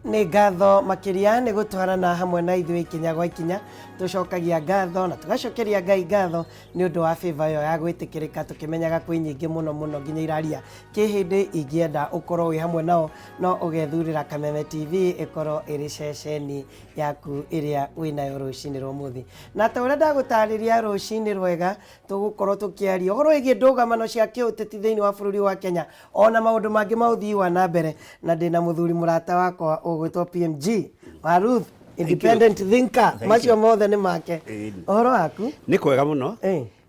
Nĩ ngatho makĩria nĩ gũtwarana hamwe na ithuĩ ikinya gwa ikinya. Tũcokagia ngatho na tũgacokeria Ngai ngatho nĩ ũndũ wa favor ĩyo ya gwĩtĩkĩrĩka, tũkĩmenyaga kwĩ nyingĩ mũno mũno nginya iraria kĩhĩndĩ ingĩenda ũkorwo wĩ hamwe nao, no ũgethurĩra Kameme TV ĩkorwo ĩrĩ ceceni yaku ĩrĩa wĩnayo rũcinĩ rwa ũmũthĩ. Na ta ũrĩa ndagũtarĩria, rũcinĩ rwega, tũgũkorwo tũkĩaria ũhoro wĩgiĩ ndũgamano cia kĩũteti thĩinĩ wa bũrũri wa Kenya ona maũndũ mangĩ ma ũthii wa na mbere, na ndĩna mũthuri mũrata wakwa ũgwĩtwo PMG wa Ruth, independent thinker. Thank macio you. Mothe nĩ make. Ĩni. Ũhoro waku? Nĩ kwega mũno.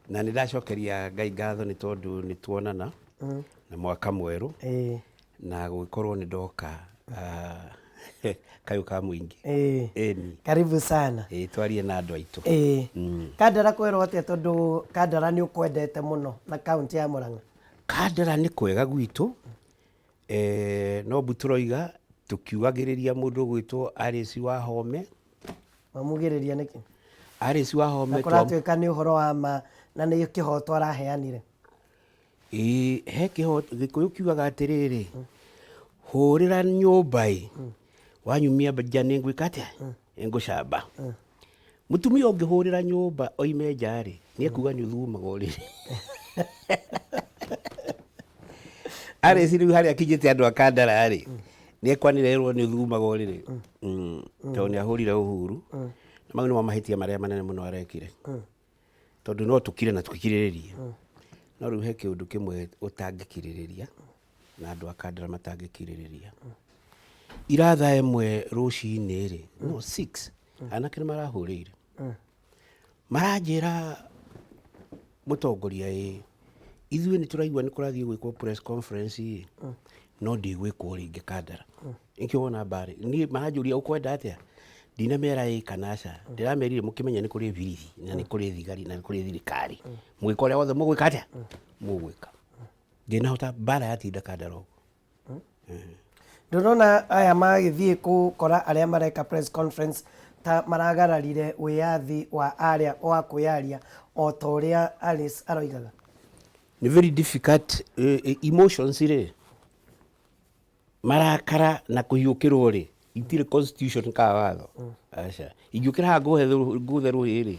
Na nĩ ndacokeria Ngai ngatho nĩ tondũ nĩ tuonana na mwaka mwerũ na gũgĩkorwo nĩ ndoka kayũ ka mũingĩ. Ĩni. Karibu sana. Ĩĩ, twarie na andũ aitũ. Kandara kwĩrwo atĩa, tondũ Kandara nĩ ũkwendete mũno na kaũntĩ ya Murang'a? Kandara nĩ kwega gwitũ, no mbu tũroiga tũkiugagĩrĩria mũndũ ũgwĩtwo Alice Wahome. Mamugĩrĩria nĩkĩ? Alice Wahome. Na kũratuĩka nĩ ũhoro wa ma na nĩ kĩhoto araheanire. Ĩĩ, he kĩhoto. Gĩkũyũ kiugaga atĩrĩrĩ, hũrĩra nyũmba ĩ, wanyumia nja nĩ ngwĩka atĩa? Nĩ ngũcamba. Mũtumia ũngĩhũrĩra nyũmba oime nja rĩ, nĩ ekuga nĩ ũthugumaga ũrĩrĩ. Alice rĩu harĩa akinyĩte andũ a Kandara rĩ, nĩ ekwanĩrĩrwo nĩ ũthugumaga ũrĩrĩ. Tondũ nĩ ahũrire Uhuru. Na mau nĩmo mahĩtia marĩa manene mũno arekire. Tondũ no tũkire na tũkirĩrĩrie. No rĩu he kĩũndũ kĩmwe ũtangĩkirĩrĩria na andũ a Kandara matangĩkirĩrĩria. Ira thaa 1 rũcinĩ rĩ, no 6, anake nĩ marahũrĩire. Maranjĩra, mũtongoria ĩ, ithuĩ nĩ tũraigua nĩ kũrathiĩ gwĩkwo press conference ĩ, no ndĩgwĩkwo rĩngĩ Kandara. Nĩkĩo wona mbarĩ. Niĩ maranjũria ũkwenda atĩa? Ndinamera ĩ kana aca. Ndĩramerire mũkĩmenye nĩ kũrĩ birithi na nĩ kũrĩ thigari na nĩ kũrĩ thirikari. Mũgĩka ũrĩa wothe mũgwĩka atĩa? Mũgwĩka. Ndinahota mbara yatinda Kandara ũguo. Ndũrona aya magĩthiĩ gũkora arĩa mareka press conference ta maragararire wĩyathi wa arĩa wa kwĩyaria o ta ũrĩa Alice aroigaga? Nĩ very difficult, emotions rĩ, marakara na kũhiũkĩrwo rĩ, itirĩ constitution ka watho. Aca. Ingĩũkĩra haha ngũthe rũhĩ rĩ,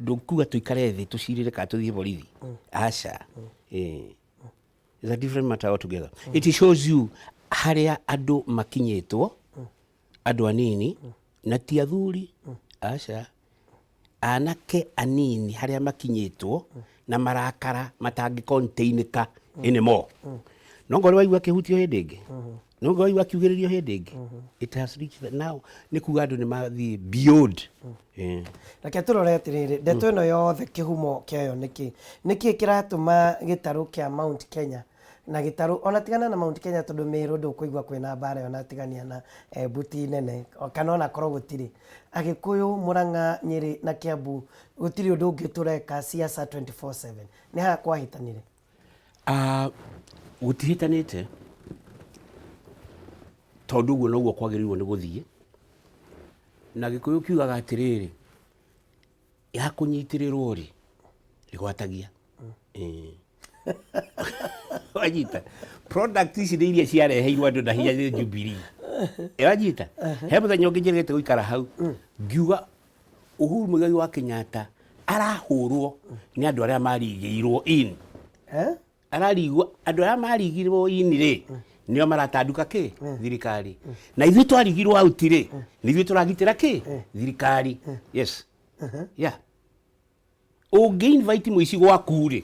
ndũkuga tũikare thĩ tũcirĩre kana tũthiĩ borithi. Aca. It's a different matter altogether. It shows you harĩa andũ makinyĩtwo, andũ anini na ti athuri, aca, anake anini harĩa makinyĩtwo na marakara matangĩ containĩka anymore. No ngorwo waigua akĩhutio hĩndĩ ĩngĩ, no ngorwo waigua akiugĩrĩrio hĩndĩ ĩngĩ, it has reached now nĩ kuga andũ nĩ mathiĩ beyond. Reke tũrore atĩrĩrĩ, ndeto ĩno yothe kĩhumo kĩayo nĩkĩ? Nĩkĩ kĩratũma gĩtarũ kĩa Mount Kenya na gĩtarũ ona tigana na Mount Kenya, tondũ Meru ndũkũigua kwĩna mbara ĩyo na tigania na mbuti nene kana ona korwo gũtirĩ. Agĩkũyũ, Murang'a, Nyĩrĩ na Kiambu gũtirĩ ũndũ ũngĩ tũreka, siasa 24/7. Nĩ ha kwahĩtanire? Ah, gũtihĩtanĩte tondũ ũguo noguo kwagĩrĩirwo nĩ gũthiĩ, na Gĩkũyũ kiugaga atĩrĩrĩ, ya kũnyitĩrĩrwo rĩ, ĩgwatagia. Ĩĩ. Wanyita product ici nĩ iria ciareheirwo andũ na hinya nĩ Jubilee. Wanyita he mũthenya ũngĩ njĩrĩgĩte gũikara hau ngiuga Uhuru Muigai wa Kenyatta arahũrwo nĩ andũ arĩa marigĩirwo in. Eh? Ararigwo andũ arĩa marigirwo in rĩ, nĩo maratanduka kĩ thirikari, na ithuĩ twarigirwo out rĩ, nĩ ithuĩ tũragitĩra kĩ thirikari. Yes, yeah. Ũngĩ invite mũici gwaku rĩ,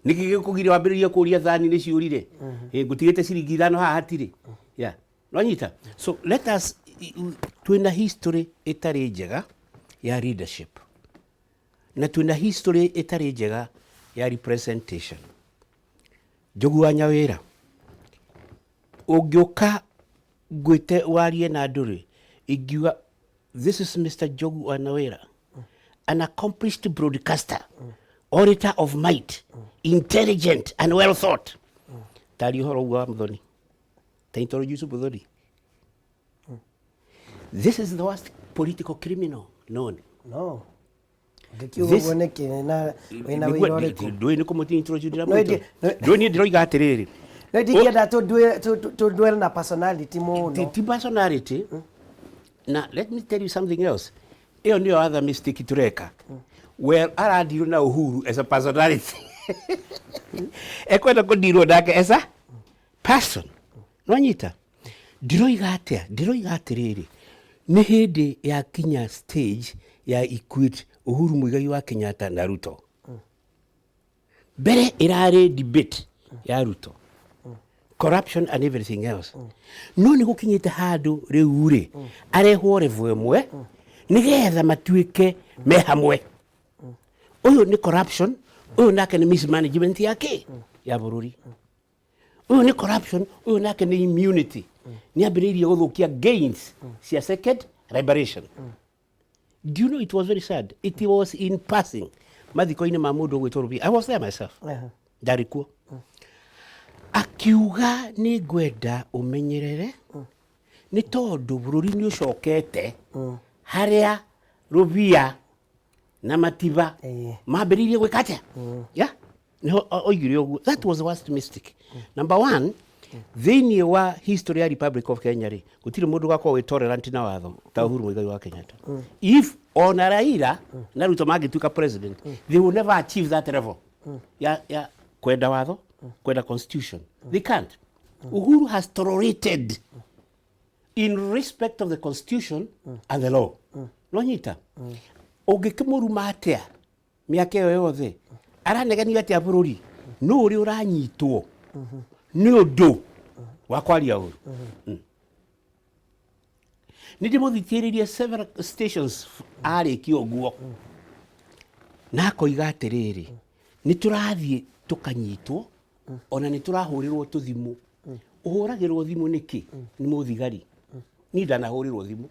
nĩkĩ gĩkũgiria wambĩrĩrie kũria thani nĩ ciũrire? Ĩ, ngũtigĩte ciringi 5 haha hatirĩ. Yeah, nwanyita. So let us twĩna history ĩtarĩ njega ya leadership na twĩna history ĩtarĩ njega ya representation. Njogu wa Nyawĩra, ũngĩũka ngwĩte warie na andũ rĩ, ingiuga, "This is Mr. Njogu wa Nyawĩra, an accomplished broadcaster, orator of might, intelligent and well thought." Taria ũhoro ũguo wa Muthoni, ta introduce Muthoni. "This is the worst political criminal known." No. Ngĩkiuga ũguo nĩkĩ na wĩna wĩra ũrĩkũ? Ndũĩ nĩ kũmũti introduce. No ĩndĩ- Ndũĩ niĩ ndĩroiga atĩrĩrĩ, No ndingĩenda tũndwere na personality mũno. Ti personality. Na let me tell you something else. Ĩyo nĩyo other mistake tũreka. Well, aradirwo na Uhuru as a personality. Ekwenda kũdirwo nake as a person. Nwanyita? Ndiroiga atĩa? Ndiroiga atĩrĩrĩ, nĩ hĩndĩ ya kinya stage ya equate Uhuru Muigai wa Kenyatta na Ruto. Mbere ĩrarĩ debate ya Ruto, corruption and everything else. No nĩ gũkinyĩte handũ rĩu rĩ, arehwo level ĩmwe nĩgetha matuĩke me hamwe. Ũyũ nĩ corruption, ũyũ nake nĩ mismanagement ya kĩ? Ya bũrũri. Ũyũ nĩ corruption, ũyũ nake nĩ immunity. Nĩ ambĩrĩirie gũthũkia gains cia second liberation. Do you know it was very sad? It was in passing. Mathiko-inĩ ma mũndũ ũgwĩtwo Rubia. I was there myself. Ndarĩ kuo. Akiuga nĩ ngwenda ũmenyerere nĩ tondũ bũrũri nĩ ũcokete harĩa Rubia na Matiba mambĩrĩirie gwĩka atĩa? Yeah? Nĩho oigire ũguo. That was the worst mistake. Number one, thĩinĩ wa history ya Republic of Kenya rĩ, gũtirĩ mũndũ ũgakorwo wĩ tolerant na watho ta Uhuru Muigai wa Kenyatta. If ona Raila na Ruto mangĩtuĩka president, they will never achieve that level ya kwenda watho, kwenda constitution. They can't. Uhuru has tolerated in respect of the constitution and the law. Nonyita? Ũngĩkĩmũruma atĩa mĩaka ĩyo yothe aranegenio atĩa bũrũri nũ ũrĩa ũranyitwo nĩ ũndũ wa kwaria ũru. Nĩ ndĩmũthikĩrĩrie several stations arĩkia ũguo na akoiga atĩrĩrĩ, nĩ tũrathiĩ tũkanyitwo ona nĩ tũrahũrĩrwo tũthimũ. Ũhũragĩrwo thimũ nĩkĩ? Nĩ mũthigari. Niĩ ndanahũrĩrwo thimũ,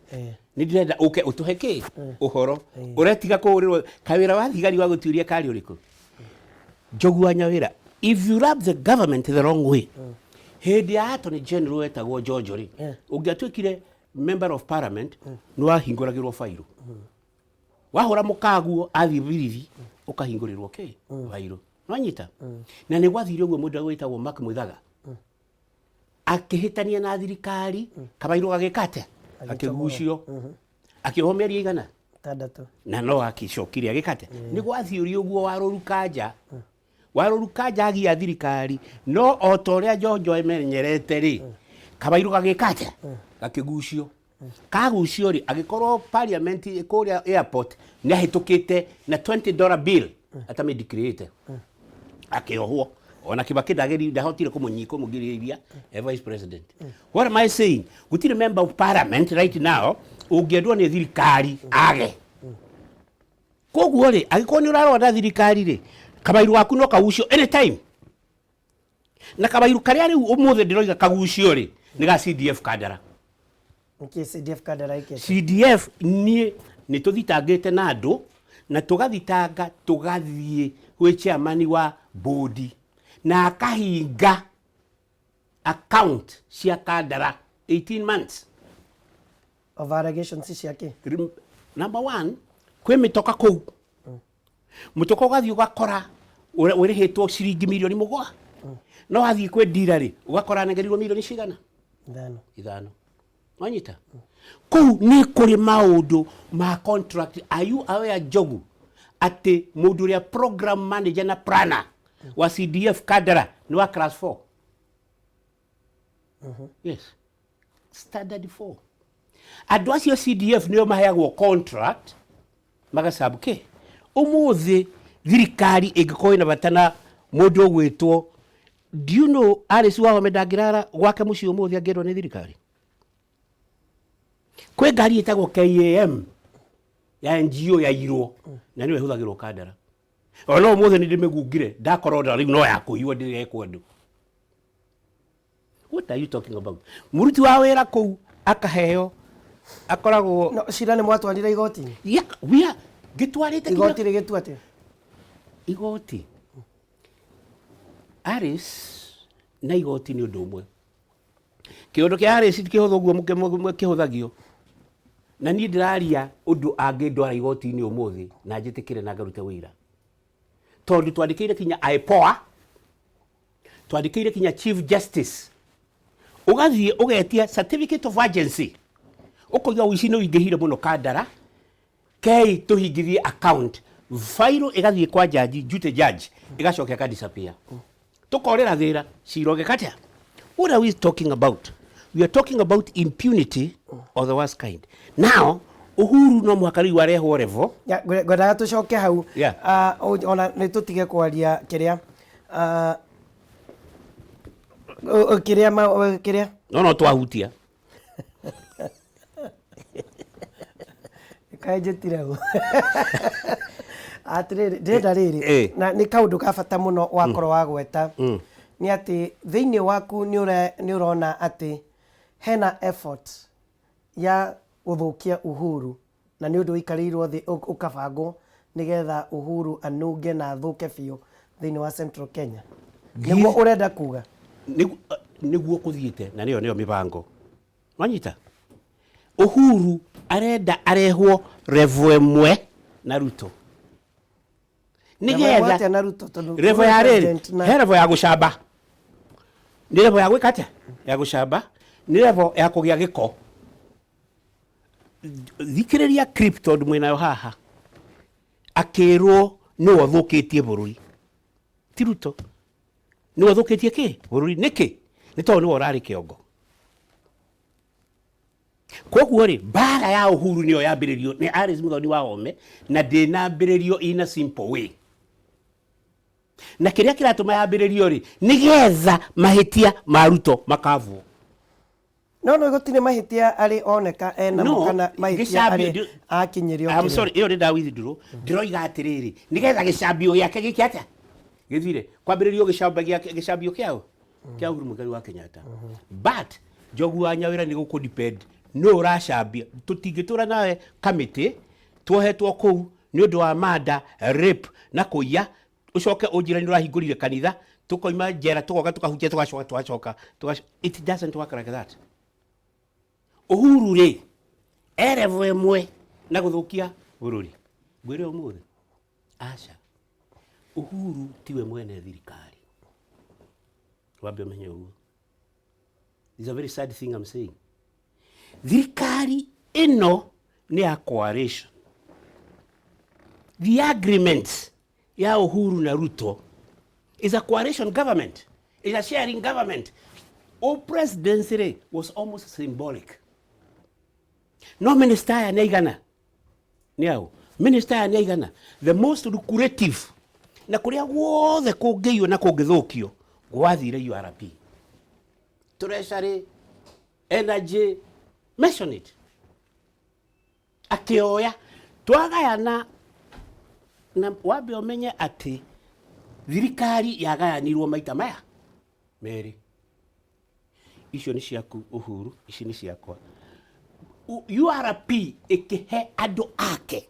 nĩ ndĩrenda ũke ũtũhe kĩ ũhoro ũretiga kũhũrĩrwo. Kawĩra wa thigari wa gũtuĩria karĩ ũrĩkũ? Njogu wa Nyawĩra, if you rub the government the wrong way, hĩndĩ ya Attorney General wetagwo Njonjo rĩ, ũngĩatuĩkire member of parliament nĩ wahingũragĩrwo bairũ. Wahũra mũkaguo athiĩ birithi ũkahingũrĩrwo kĩ bairũ. Nwanyita? Na nĩ gwathire ũguo, mũndũ wĩtagwo Mark Mwithaga akĩhĩtania na thirikari, kabairũ gagĩka atĩa? Akĩgucio, akĩohwo mĩeri ĩigana? 6. Na no akĩcokire agĩka atĩa? Nĩ gwathiũrio ũguo warũrukanja warũrukanja agia thirikari, no o ta ũrĩa Njonjo emenyerete rĩ, kabairũ gagĩka atĩa? Gakĩgucio. Kagucio rĩ, agĩkorwo parliament kũrĩa airport nĩ ahĩtũkĩte na $20 bill atamĩndikirĩte, akĩohwo. Ona Kibaki ndageri ndahotire kũmũgirĩrĩria e vice president. What am I saying? Gũtirĩ member of parliament right now ũngĩendwo nĩ thirikari age. Koguo rĩ, angĩkorwo nĩ ũrarũa na thirikari rĩ, kabairu gaku no kagucio anytime. Na kabairu karĩa rĩu ũmũthĩ ndĩroiga kagucio rĩ, nĩ ga CDF Kandara. Nĩkĩ CDF Kandara ĩkĩte? CDF, niĩ nĩ tũthitangĩte na andũ na tũgathitanga, tũgathiĩ gwĩ chairman wa bodi na akahinga account cia Kandara 18 months. Of allegations ciake? Number one, kwĩ mĩtoka kũu, mũtoka ũgathiĩ ũgakora ũrĩhĩtwo ciringi mirioni 7, no wathiĩ kwĩ ndira rĩ, ũgakora anegerirwo mirioni cigana? 5. 5. Wanyita? Kũu nĩ kũrĩ maũndũ ma contract. Are you aware, Njogu, atĩ mũndũ ũrĩa program manager na planner wa CDF Kandara nĩ wa class 4? Yes, standard 4. Andũ acio CDF nĩo maheagwo contract magacabu kĩ. Ũmũthĩ thirikari ĩngĩkorwo ĩna bata na mũndũ ũgwĩtwo, do you know Alice Wahome ndangĩrara gwake mũciĩ ũmũthĩ angĩendwo nĩ thirikari? Kwĩ ngari ĩtagwo KAM ya NGO yairwo na nĩyo ĩhũthagĩrwo Kandara. Ona ũmũthĩ nĩ ndĩmĩgungire, ndakorwo nda rĩu no ya kũiywo ndĩrekwo andũ. What are you talking about? Mũruti wa wĩra kũu akaheo akoragwo No cira nĩ mwatwarire igoti-inĩ? Yeah, we are ngĩtwarĩte nginya Igoti rĩgĩtua atĩa? Igoti, Alice na igoti nĩ ũndũ ũmwe. Kĩũndũ kĩa Alice ti kĩhũthũ ũguo kĩhũthagio. Na niĩ ndĩraria ũndũ angĩndwara igoti-inĩ ũmũthĩ na njĩtĩkĩre na ngarute wĩira, tondũ twandĩkĩire kinya IPOA. Twandĩkĩire kinya Chief Justice. Ũgathiĩ ũgetia certificate of urgency, ũkoiga ũici nĩ ũingĩhire mũno Kandara, kei tũhingithie account. Fairo ĩgathiĩ kwa jaji, duty judge, ĩgacoka ĩka disappear. Tũkorĩra thĩra cira ũgĩka atĩa? What are we talking about? We are talking about impunity of the worst kind. Now Uhuru no mũhaka rĩu arehwo level. Ya, ngwendaga tũcoke hau. Yeah. Ona nĩ tũtige kwaria kĩrĩa kĩrĩa kĩrĩa No twahutia. Kaĩ njĩtire ũ atĩrĩrĩ, ndĩrenda rĩrĩ Eh. na nĩ kaũndũ ka bata mũno wakorwo wagweta nĩ atĩ thĩinĩ waku nĩ ũrona atĩ hena effort ya gũthũkia Uhuru, na nĩ ũndũ ũikarĩirwo thĩ ũkabangwo nĩgetha Uhuru anunge na athũke biũ thĩinĩ wa Central Kenya. Nĩguo ũrenda kuga? Nĩguo kũthiĩte, na nĩyo mĩbango. Wanyita? Uhuru arenda arehwo level ĩmwe na Ruto. Level ĩmwe Nĩgetha atĩa na Ruto, tondũ level ya rĩrĩ, president na he level ya gũcamba. Nĩ level ya gwĩka atĩa? Ya gũcamba. Nĩ level ya kũgĩa gĩko. Thikĩrĩria clip tondũ mwĩnayo haha. Akĩrwo nĩwe ũthũkĩtie bũrũri. Ti Ruto. Nĩwe ũthũkĩtie kĩ? Bũrũri. Nĩkĩ? Nĩ tondũ nĩwe ũrarĩ kĩongo. Koguo rĩ, mbara ya Uhuru nĩyo yambĩrĩrio nĩ Alice Muthoni wa Wahome, na ndĩnambĩrĩrio in a simple way. Na kĩrĩa kĩratũma yambĩrĩrio rĩ, nĩgetha mahĩtia ma Ruto makavwo. No no gũtirĩ mahĩtia arĩ oneka ena No, kana mahĩtia gĩcambio arĩ akinyĩrio I'm kĩrĩa. sorry, ĩyo nĩ nda withdraw. Ndĩroiga atĩrĩrĩ, nĩgetha gĩcambio gĩake gĩke atĩa? Gĩthire. Kwambĩrĩrio gĩcamba gĩake, gĩcambio kĩao? Kĩa Uhuru Muigai wa Kenyatta. But Njogu wa Nyawĩra nĩ gũkũ depend nũ ũracambia. Tũtingĩtũra nawe kamĩtĩ tuohetwo kũu nĩ ũndũ wa manda, rape na kũiya, ũcoke ũnjĩre nĩ ũrahingũrire kanitha, tũkoima njera tũgoka tũkahunjia tũgacoka tũgacoka tũgacoka. It doesn't work like that. Uhuru rĩ, e level ĩmwe na gũthũkia bũrũri. Ngwĩre ũmũthĩ, aca, Uhuru tiwe mwene thirikari. Wambe ũmenye ũguo. It's a very sad thing I'm saying. Thirikari ĩno nĩ ya coalition. The agreement ya Uhuru na Ruto is a coalition government. It's a sharing government. O presidency rĩ was almost symbolic. No minister aya nĩ aigana? Nĩ aũ? Minister aya nĩ aigana? The most lucrative na kũrĩa guothe kũngĩiywo na kũngĩthũkio gwathire URP. Treasury, energy, mention it. Akĩoya twagayana na wambe ũmenye atĩ thirikari yagayanirwo maita maya merĩ. Icio nĩ ciaku Uhuru, ici nĩ ciakwa. URP ĩkĩhe andũ ake.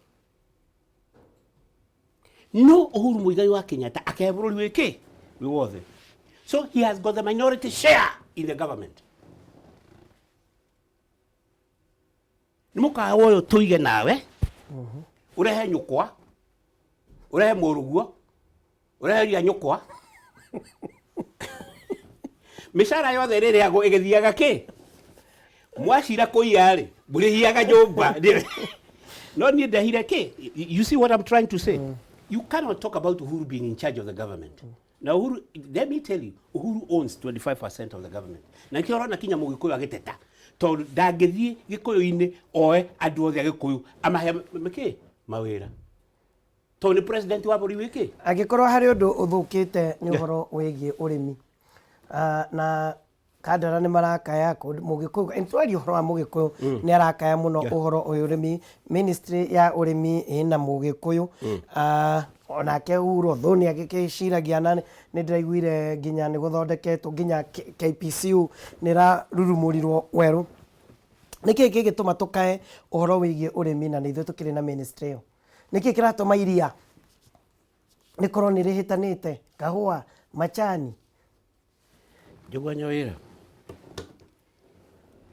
No Uhuru Muigai wa Kenyatta akĩhe bũrũri wĩkĩ? Wĩ wothe. So he has got the minority share in the government. Nĩ mũkawa ũyũ tũige nawe, ũrehe nyũkwa, ũrehe mũrũguo, ũrehe ria nyũkwa. Mĩcara yothe ĩrĩrĩagwo ĩgĩthiaga kĩ? Mwacira kũiya rĩ, mũrĩhiaga nyũmba. No niĩ ndehire kĩ? You see what I'm trying to say? You cannot talk about Uhuru being in charge of the government. Now Uhuru, let me tell you, Uhuru owns 25% of the government. Na nĩkĩo ũrona kinya Mũgĩkũyũ agĩteta. Tondũ ndangĩthiĩ Gĩkũyũ-inĩ oe andũ othe a Gĩkũyũ amahe kĩ? Mawĩra. Tondũ nĩ president wa bũrũri wĩkĩ? Angĩkorwo harĩ ũndũ ũthũkĩte nĩ ũhoro wĩgiĩ ũrĩmi. Na Kandara nĩ marakaya Mũgĩkũyũ, twaria ũhoro wa Mũgĩkũyũ nĩ arakaya mũno ũhoro ũyũ ũrĩmi, ministry ya ũrĩmi ĩna Mũgĩkũyũ. Onake Uhuru although nĩ agĩciragia na nĩ ndĩraiguire nginya nĩ gũthondeketwo nginya KPCU nĩ ĩrarurumũrirwo werũ. Nĩkĩ kĩngĩtũma tũkae ũhoro wĩgiĩ ũrĩmi na nĩ ithuĩ tũkĩrĩ na ministry ĩyo? Nĩkĩ kĩratũma iria rĩkorwo nĩ rĩhĩtanĩte kahũa, macani? Njũgũa Nyawĩra,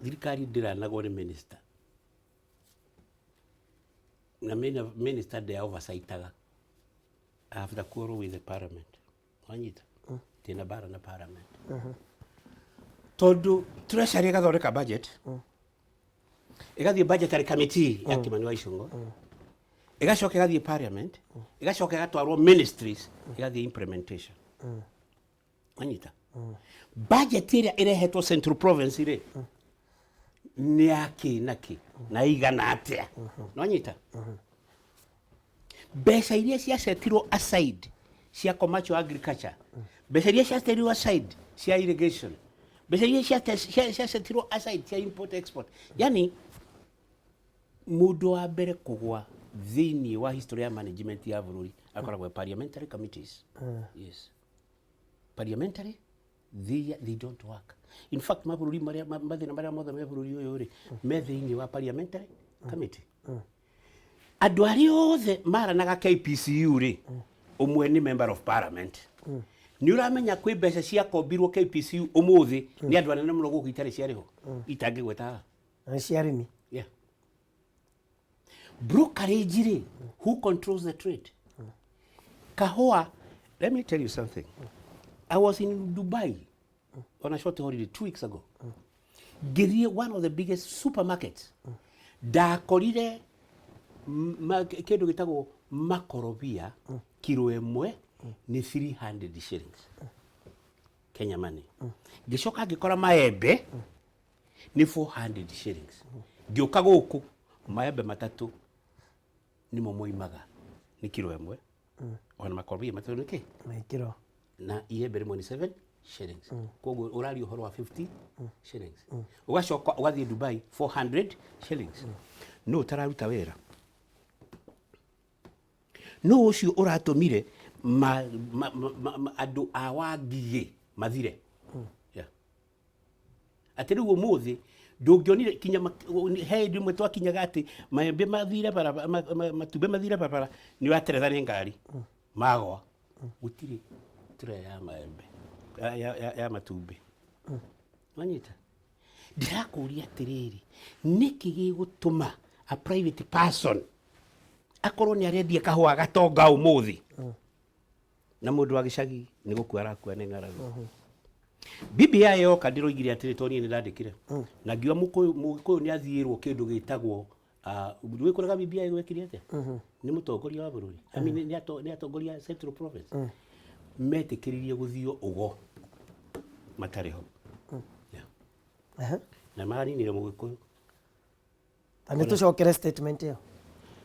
thirikari ndĩranagwo nĩ minister. Na minister ndĩa oversightaga. I have the quarrel with the parliament. Wanyita? Ndĩna mbara na parliament tondũ treasury ĩgathondeka budget, ĩgathiĩ budgetary committee ya Kimani wa Ichung'wa, ĩgacoka ĩgathiĩ parliament, ĩgacoka ĩgatwarwo ministries, ĩgathiĩ implementation. Anyita budget ĩrĩa ĩrehetwo Central Province rĩ, nĩ ya kĩ na kĩ na igana atĩa? Nwanyita mbeca iria ciacetirwo aside cia commercial agriculture, mbeca iria ciacetirwo aside cia irrigation, mbeca iria ciacetirwo aside cia import export. Yani mũndũ wa mbere kũgwa thĩinĩ wa history ya management ya bũrũri akoragwo e parliamentary committees. Yes, parliamentary, they don't work. In fact, mabũrũri marĩa mathĩna marĩa mothe me bũrũri ũyũ rĩ, me thĩinĩ wa parliamentary committee. Andũ arĩa othe maranaga KPCU rĩ, ũmwe nĩ member of parliament. Nĩ ũramenya kwĩ mbeca ciakombirwo KPCU ũmũthĩ nĩ andũ anene mũno gũkũ itarĩ ciarĩhwo, itangĩgweta haha? Na nĩ cia arĩmi. Yeah. Brokerage rĩ, who controls the trade? Kahũa, let me tell you something. I was in Dubai on a short holiday 2 weeks ago. Ngĩthiĩ one of the biggest supermarkets. Ndakorire kĩndũ gĩtagwo makorobia, kiro ĩmwe nĩ 300 shillings Kenya money. Ngĩcoka ngĩkora maembe nĩ 400 shillings. Ngĩũka gũkũ, maembe matatũ nĩmo moimaga nĩ kiro ĩmwe, ona makorobia matatũ nĩ kĩ? Nĩ kiro. Na iembe rĩmwe nĩ 7 shillings, koguo ũraria ũhoro wa 50 shillings. Ũgacoka ũgathiĩ Dubai, 400 shillings. No ũtararuta wĩra no ũcio ũratũmire andũ a Wangigĩ mathire. Yeah. Atĩ rĩu ũmũthĩ ndũngĩonire kinya he hĩndĩ ĩmwe twakinyaga atĩ maembe mathire barabara, matumbĩ mathire barabara, nĩ wateretha nĩ ngari magwa. Gũtirĩ tray ya maembe ya matumbĩ. Wanyita? Ndĩrakũria atĩrĩrĩ, nĩkĩ gĩgũtũma a private person akorwo nĩ arendia kahũa gatonga ũmũthĩ na mũndũ wa gĩcagi nĩ gũkua arakua nĩ ng'aragu? BBI yoka, ndĩroigire atĩrĩ, to niĩ nĩ ndandĩkire na ngiuga Mũgĩkũyũ nĩ athiĩrwo kĩndũ gĩtagwo wĩkoraga BBI gwekire atĩa nĩ mũtongoria wa bũrũri. I mean, nĩ atongoria a Central Province metĩkĩririe gũthio ũgo matarĩ ho. Yeah. Na maninire Mũgĩkũyũ. Ta nĩ tũcokere statement ĩyo.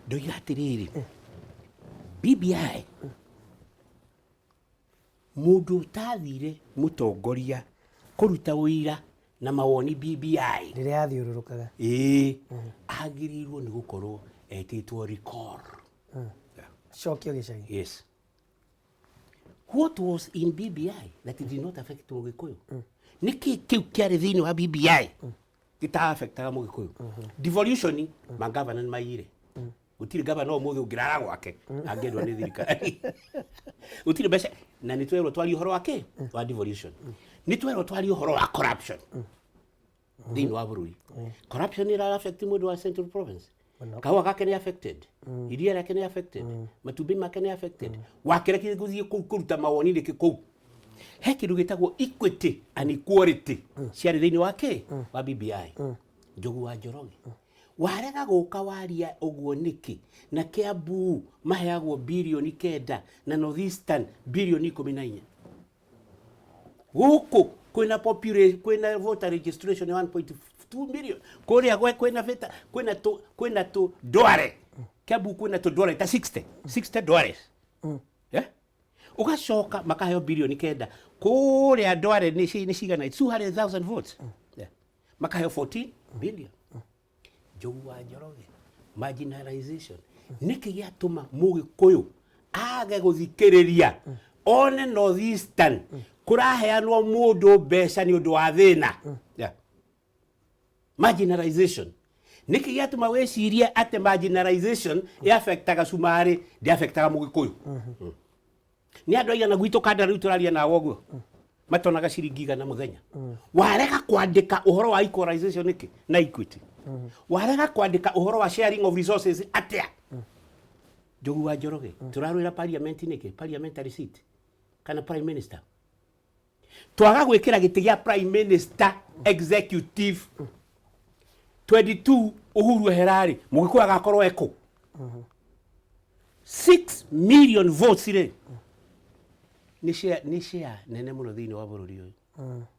Ndoiga atĩrĩrĩ, BBI, mũndũ ũtathire mũtongoria kũruta wĩira na mawoni BBI rĩrĩa yathiũrũrũkaga. Ĩĩ, agĩrĩirwo nĩ gũkorwo etĩtwo recall. Yeah. Cokio gĩcagi. Yes. What was in BBI that did not affect Mũgĩkũyũ? Nĩkĩ kĩu kĩarĩ thĩinĩ wa BBI gĩta-affectaga Mũgĩkũyũ? Devolution, magavana nĩ maiyire. Gũtirĩ gavana ũmũthĩ ũngĩrara gwake angĩendwo nĩ thirikari. Gũtirĩ mbeca. Na nĩ twerwo twarie ũhoro wa kĩ? Wa devolution. Nĩ twerwo twarie ũhoro wa corruption thĩinĩ wa bũrũri. Corruption ĩra affect mũndũ wa Central Province? Mũno. Kahũa gake nĩ affected, iria rĩake nĩ affected, matumbĩ make nĩ affected. Wakĩrekire gũthiĩ kũu kũruta mawoni nĩkĩ? Kũu he kĩndũ gĩtagwo equity and equality ciarĩ thĩinĩ wa kĩ? Wa BBI. Njogu wa Njoroge, warega gũka waria ũguo nĩkĩ? Na Kiambu maheagwo birioni 9 na North Eastern birioni 14. Gũkũ kwĩna population, kwĩna voter registration ya 1.2 million. Kũrĩa gwe kwĩna vita, kwĩna tũ ndware Kiambu, kwĩna tũ ndware ta 60 60 ndware. Yeah? Ũgacoka makaheo birioni 9. Kũrĩa ndware nĩ cigana? 200,000 votes. Yeah. Makaheo 14 billion. Njogu wa Njoroge, marginalization, nĩkĩ gĩatũma Mũgĩkũyũ age gũthikĩrĩria one North Eastern kũraheanwo mũndũ mbeca nĩ ũndũ wa thĩna? Yeah. Marginalization, nĩkĩ gĩatũma wĩcirie atĩ marginalization ĩafectaga cumarĩ, ndĩafectaga Mũgĩkũyũ? Nĩ andũ aigana gwitũ kanda rĩu tũraria nawe ũguo matonaga ciringi 100 mũthenya? Warega kwandĩka ũhoro wa equalization nĩkĩ na equity? Warega kwandĩka ũhoro wa sharing of resources atĩa? Njogu wa Njoroge, tũrarũĩra parliament nĩkĩ? Parliamentary seat kana prime minister? Twaga gwĩkĩra gĩtĩ gĩa prime minister executive 22 Uhuru eherarĩ, Mũgĩkũyũ agakorwo ekũ? 6 million votes rĩ, nĩ share nene mũno thĩinĩ wa bũrũri ũyũ.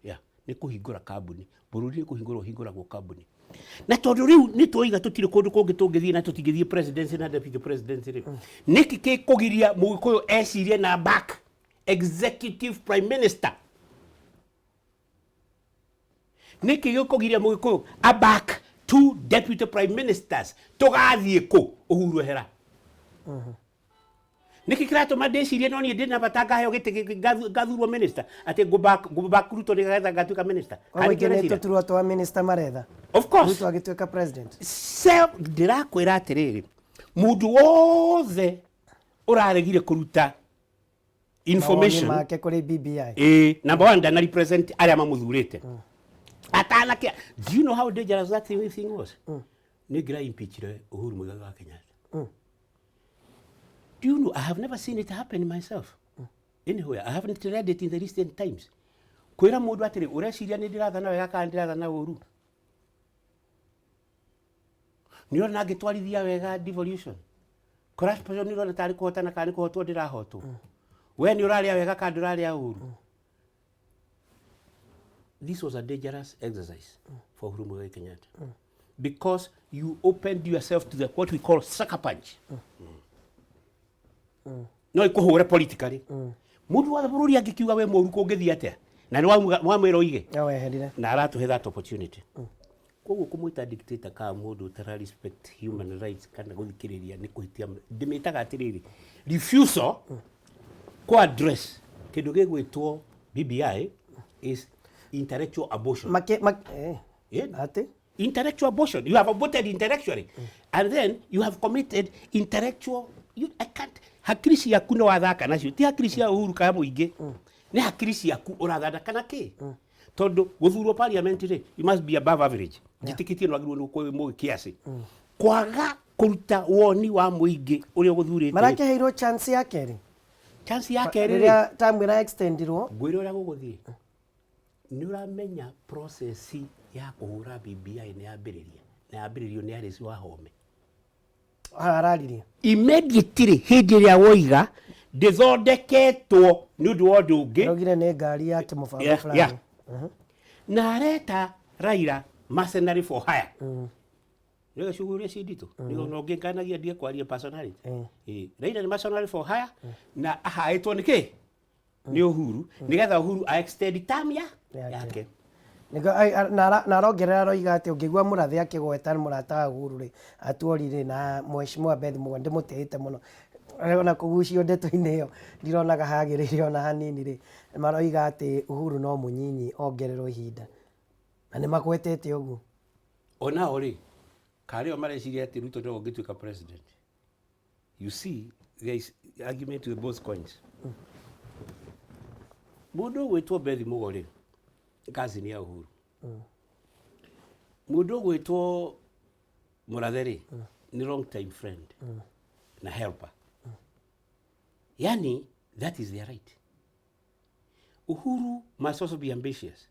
Yeah, nĩ kũhingũra kambuni, bũrũri nĩ kũhingũra ũhingũragwo kambuni. Na tondũ rĩu nĩ twoiga tũtirĩ kũndũ kũngĩ tũngĩthiĩ na tũtingĩthiĩ presidency na deputy presidency rĩ, nĩkĩ gĩkũgiria Mũgĩkũyũ ecirie na back executive prime minister? Nĩkĩ gĩkũgiria Mũgĩkũyũ a back two deputy prime ministers? Tũgathiĩ kũ Uhuru ehera? Nĩkĩ kĩratũma ndĩcirie no niĩ ndĩna bata ngaheo gĩtĩ ngathurwo minister, atĩ ngũback Ruto nĩgetha ngatuĩka minister? Koguo Kana ingĩ nĩkĩo nĩ ũreciria? tũturwa twa minister maretha. Of course. Ruto agĩtuĩka president. Ndĩrakwĩra atĩrĩrĩ, mũndũ wothe ũraregire kũruta information mawoni make kũrĩ BBI. Ĩĩ, number one, ndana represent arĩa mamũthurĩte atanakĩa. Do you know how dangerous that thing was? Nĩ ngira impeachire Uhuru Muigai wa Kenyatta. Do you know, I have never seen it happen myself anywhere. I haven't read it in the recent times. Kwĩra mũndũ atĩrĩ, ũreciria nĩ ndĩrathana wega kana ndĩrathana ũru? Nĩ ũrona ngĩtwarithia wega devolution, corruption? Nĩ ũrona tarĩ kũhotana kana nĩ kũhotwo ndĩrahotwo? We nĩ ũrarĩa wega kana ndũrarĩa ũru? This was a dangerous exercise for Uhuru Muigai Kenyatta because you opened yourself to the what we call sucker punch. No ikuhure politically. Mundu wa bũrũri angĩkiuga we mũru, kũngĩthiĩ atĩa? Na nĩ wamwĩra oige No weherire. Na aratũhe that opportunity. Koguo kũmwĩta dictator kana mũndũ ũtara respect human rights kana gũthikĩrĩria nĩ kũhitia. Ndĩmĩtaga atĩrĩrĩ, refusal kũ address kĩndũ gĩgwĩtwo BBI is intellectual abortion. Make mak. Yeah. Atĩ? Intellectual abortion. You have aborted intellectually and then you have committed intellectual, you, I can't, hakiri ciaku nĩ wathaka nacio. Ti hakiri cia Uhuru kana mũingĩ, nĩ hakiri ciaku ũrathaka na kĩ, tondũ gũthurwo parliament rĩ, you must be above average. Njĩtĩkĩtie nĩ wagĩrĩirwo nĩ gũkorwo wĩ mũgĩ kiasi. Kwaga kũruta woni wa mũingĩ ũrĩa ũgũthurĩte rĩ, Marakĩheirwo chance ya kerĩ. Chance ya kerĩ rĩ, Rĩrĩa term ĩra extendirwo. Ngwĩre ũrĩa gũgũthiĩ. Nĩ ũramenya process ya kũhũra BBI nĩ yambĩrĩria, na yambĩrĩrio nĩ Alice Wahome. Araririe. Immediately hĩndĩ ĩrĩa woiga ndĩthondeketwo nĩ ũndũ wa ũndũ ũngĩ. Araugire nĩ ngari ya kĩmũbango fulani. Na areta Raila mercenary for hire. Nĩwe ciugo iria ci nditũ nĩ ona ũngĩnganagia ndige kwaria personality. Ĩĩ, Raila nĩ mercenary for hire na ahaĩtwo nĩ kĩ? Nĩ Uhuru, nĩgetha Uhuru a extend term ya Yake. Yake. Nĩguo, na arongerera aroiga atĩ ũngĩigua Mũrathe akĩgweta mũrata wa Uhuru rĩ, Atuori rĩ, na Mheshimiwa Beth Mũgo ndĩmũtĩĩte mũno, ona kũgucio ndeto-inĩ ĩyo ndironaga hagĩrĩire ona hanini rĩ, maroiga atĩ Uhuru no mũnyinyi ongererwo ihinda, na nĩ magwetete ũguo. Onao rĩ, karĩo mareciria atĩ Ruto nĩwe ũngĩtuĩka president. You see, there is argument with both coins. Mũndũ ũgwĩtwo Beth Mugo rĩ, cousin ya Uhuru. Mũndũ ũgwĩtwo Mũrathe rĩ, nĩ long time friend na helper. Yani that is their right. Uhuru must also be ambitious.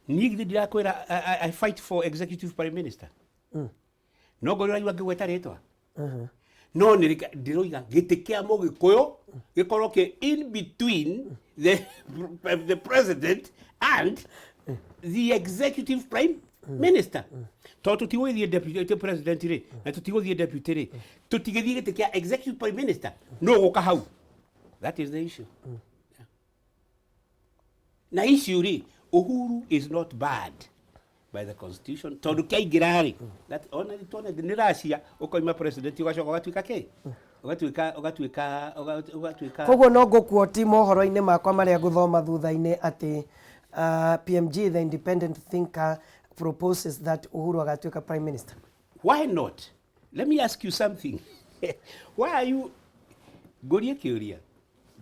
Niĩ githĩ ndirakwĩra I fight for executive prime minister? No ngorwo ũraigua ngĩgweta rĩtwa, no nĩ ndĩroiga gĩtĩ kĩa Mũgĩkũyũ gĩkorwo kĩ in between the president and the executive prime minister, tondũ tũtigũgĩthiĩ deputy president rĩ, na tũtigũthiĩ deputy rĩ, tũtigĩthiĩ gĩtĩ kĩa executive prime minister. No gũka hau, that is the issue. Na issue rĩ, Uhuru is not bad by the constitution, tondũ kĩaingĩra rĩ, ona tuone nĩ Russia, ũkoima president ũgacoka ũgatuĩka kĩ, ũgatuĩka Koguo no ngũkuoti mohoro-inĩ makwa marĩa ngũthoma thutha-inĩ atĩ PMG the independent thinker proposes that Uhuru agatuĩka prime minister. Why not? Let me ask you something. Why are you, ngũrie kĩũria,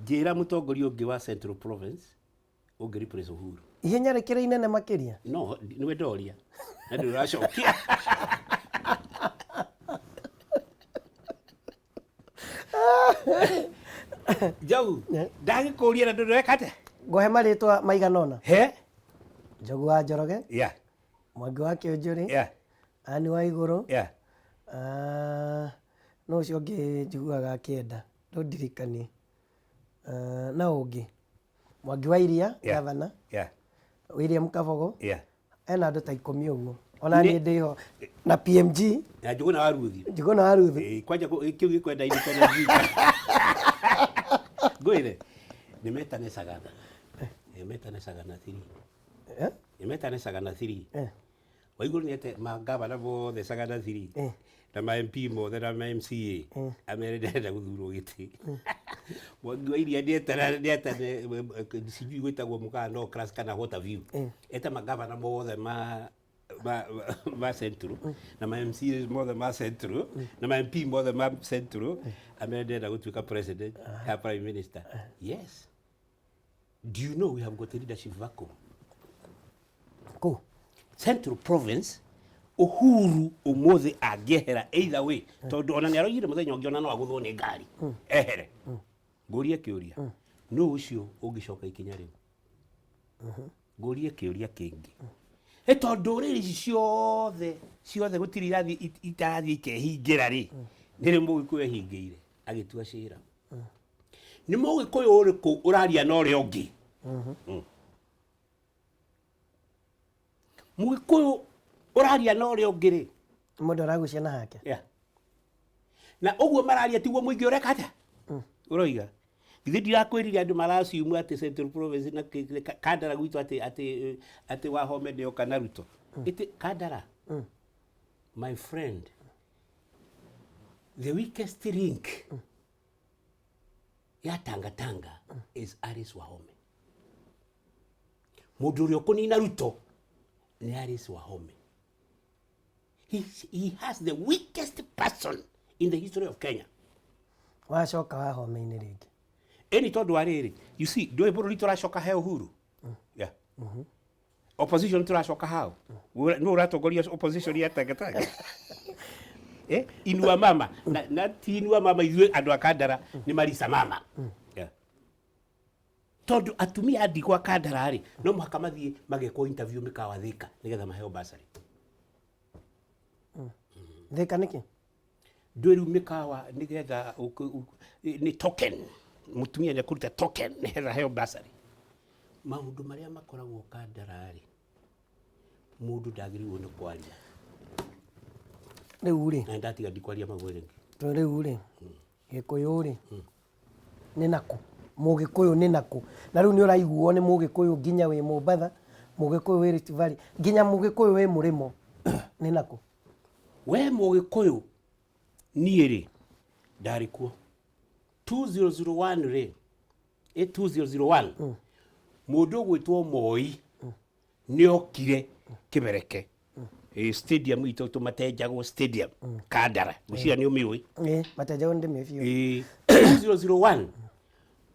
njĩra mũtongoria ũngĩ wa Central Province ũngĩ replace Uhuru. Ihenya rĩkĩrĩ inene makĩria. No nĩwe ndoria na ndũrĩ ũracokia. Jau, ndagĩkũria na ndũrĩ weka atĩa? Ngũhe marĩtwa maigana ũna. He. Njogu wa Njoroge. Mwangi wa Kĩũnjũrĩ. Anne wa Igũrũ. Ah, no ũcio ũngĩ njiguaga akĩenda ndũndirikanie. Ah, na ũngĩ Mwangi wa Iria. Gavana. William Kabogo. Ena andũ ta 10 ũguo ona niĩ ndĩho na PMG. Na Njũgũna wa Ruthi. Njũgũna wa Ruthi. Eh, kwanja kĩu gĩkwenda independence. Ngwĩre nĩ metane Sagana, nĩ metane Sagana 3. Eh? Nĩ metane Sagana 3. Eh. Waiguru nĩ ete mangavana mothe Sagana 3. Eh. Na ma MP mothe na ma MCA, amere ndĩrenda gũthurwo gĩtĩ. Mwangi wa Iria nĩetana nĩetane, sijui gwĩtagwo mũkaa no class kana what have you. Eta magavana mothe ma Central na ma MCAs mothe ma Central na ma MP mothe ma Central, amere ndĩrenda gũtuĩka president ka prime minister. Yes, do you know we have got a leadership vacuum? Kũ? Central Province. Uhuru umuthi angĩehera either way, tondũ ona nĩ aroigire mũthenya ũngĩ ona no agũthwo nĩ ngari ehere, ngũrie kĩũria, nũ ũcio ũngĩcoka ikinya rĩu? Ngũrie kĩũria kĩngĩ, ĩ tondũ ndũrĩrĩ ici ciothe ciothe gũtirĩ irathiĩ itarathiĩ ikehingĩra rĩ, nĩ rĩ Mũgĩkũyũ ehingĩire agĩtua cira? Nĩ Mũgĩkũyũ ũrĩkũ ũraria na ũrĩa ũngĩ? Mũgĩkũyũ ũraria na ũrĩa ũngĩ rĩ? Mũndũ aragucia na hake. Yeah. Na ũguo mararia tiguo mũingĩ ũreka atĩa ũroiga. Githĩ ndirakwĩrire andũ maraciumu atĩ Central Province na Kandara gwitũ atĩ Wahome nĩoka na Ruto ĩtĩ Kandara? My friend, the weakest link ya Tanga Tanga is Alice Wahome. Mũndũ ũrĩa ũkũnina Ruto nĩ Alice Wahome. He has the weakest person in the history of Kenya. Wacoka Wahome-inĩ rĩngĩ. Ĩni, tondũ wa rĩrĩ, you see, ndũĩ bũrũri tũracoka he Uhuru. Yeah. Opposition tũracoka hau. Nũ ũratongoria opposition ya Tanga Tanga? Eh, inua mama na ti inua mama, ithuĩ andũ a Kandara nĩ marisa mama. Yeah. Tondũ atumia a ndigwa Kandara rĩ, no mũhaka mathiĩ magekwo interview mĩkawa Thika nĩgetha maheo bursary. Thika nĩkĩ? Ndũĩ rĩu mĩkawa nĩgetha nĩ token, mũtumia nĩ ekũruta token nĩgetha aheo bursary. Maũndũ marĩa makoragwo Kandara rĩ, mũndũ ndagĩrĩirwo nĩ kwaria. Rĩu rĩ, Na ndatiga ndikwaria maguo rĩngĩ. To rĩu rĩ, Gĩkũyũ rĩ nĩ nakũ? Mũgĩkũyũ nĩ nakũ? Na rĩu nĩ ũraiguo nĩ Mũgĩkũyũ nginya wĩ Mombatha, Mũgĩkũyũ wĩ Rift Valley, nginya Mũgĩkũyũ wĩ mũrĩmo, nĩ nakũ? We Mũgĩkũyũ, niĩ rĩ ndarĩ kuo 2001 rĩ, ĩ 2001 mũndũ ũgwĩtwo Moi nĩ okire Kĩbereke, ĩ stadium itũ tũmatenjagwo stadium Kandara, ngwĩciria nĩ ũmĩũĩ. Ĩ, matenjagwo nĩ ndĩmĩ biũ. Ĩ 2001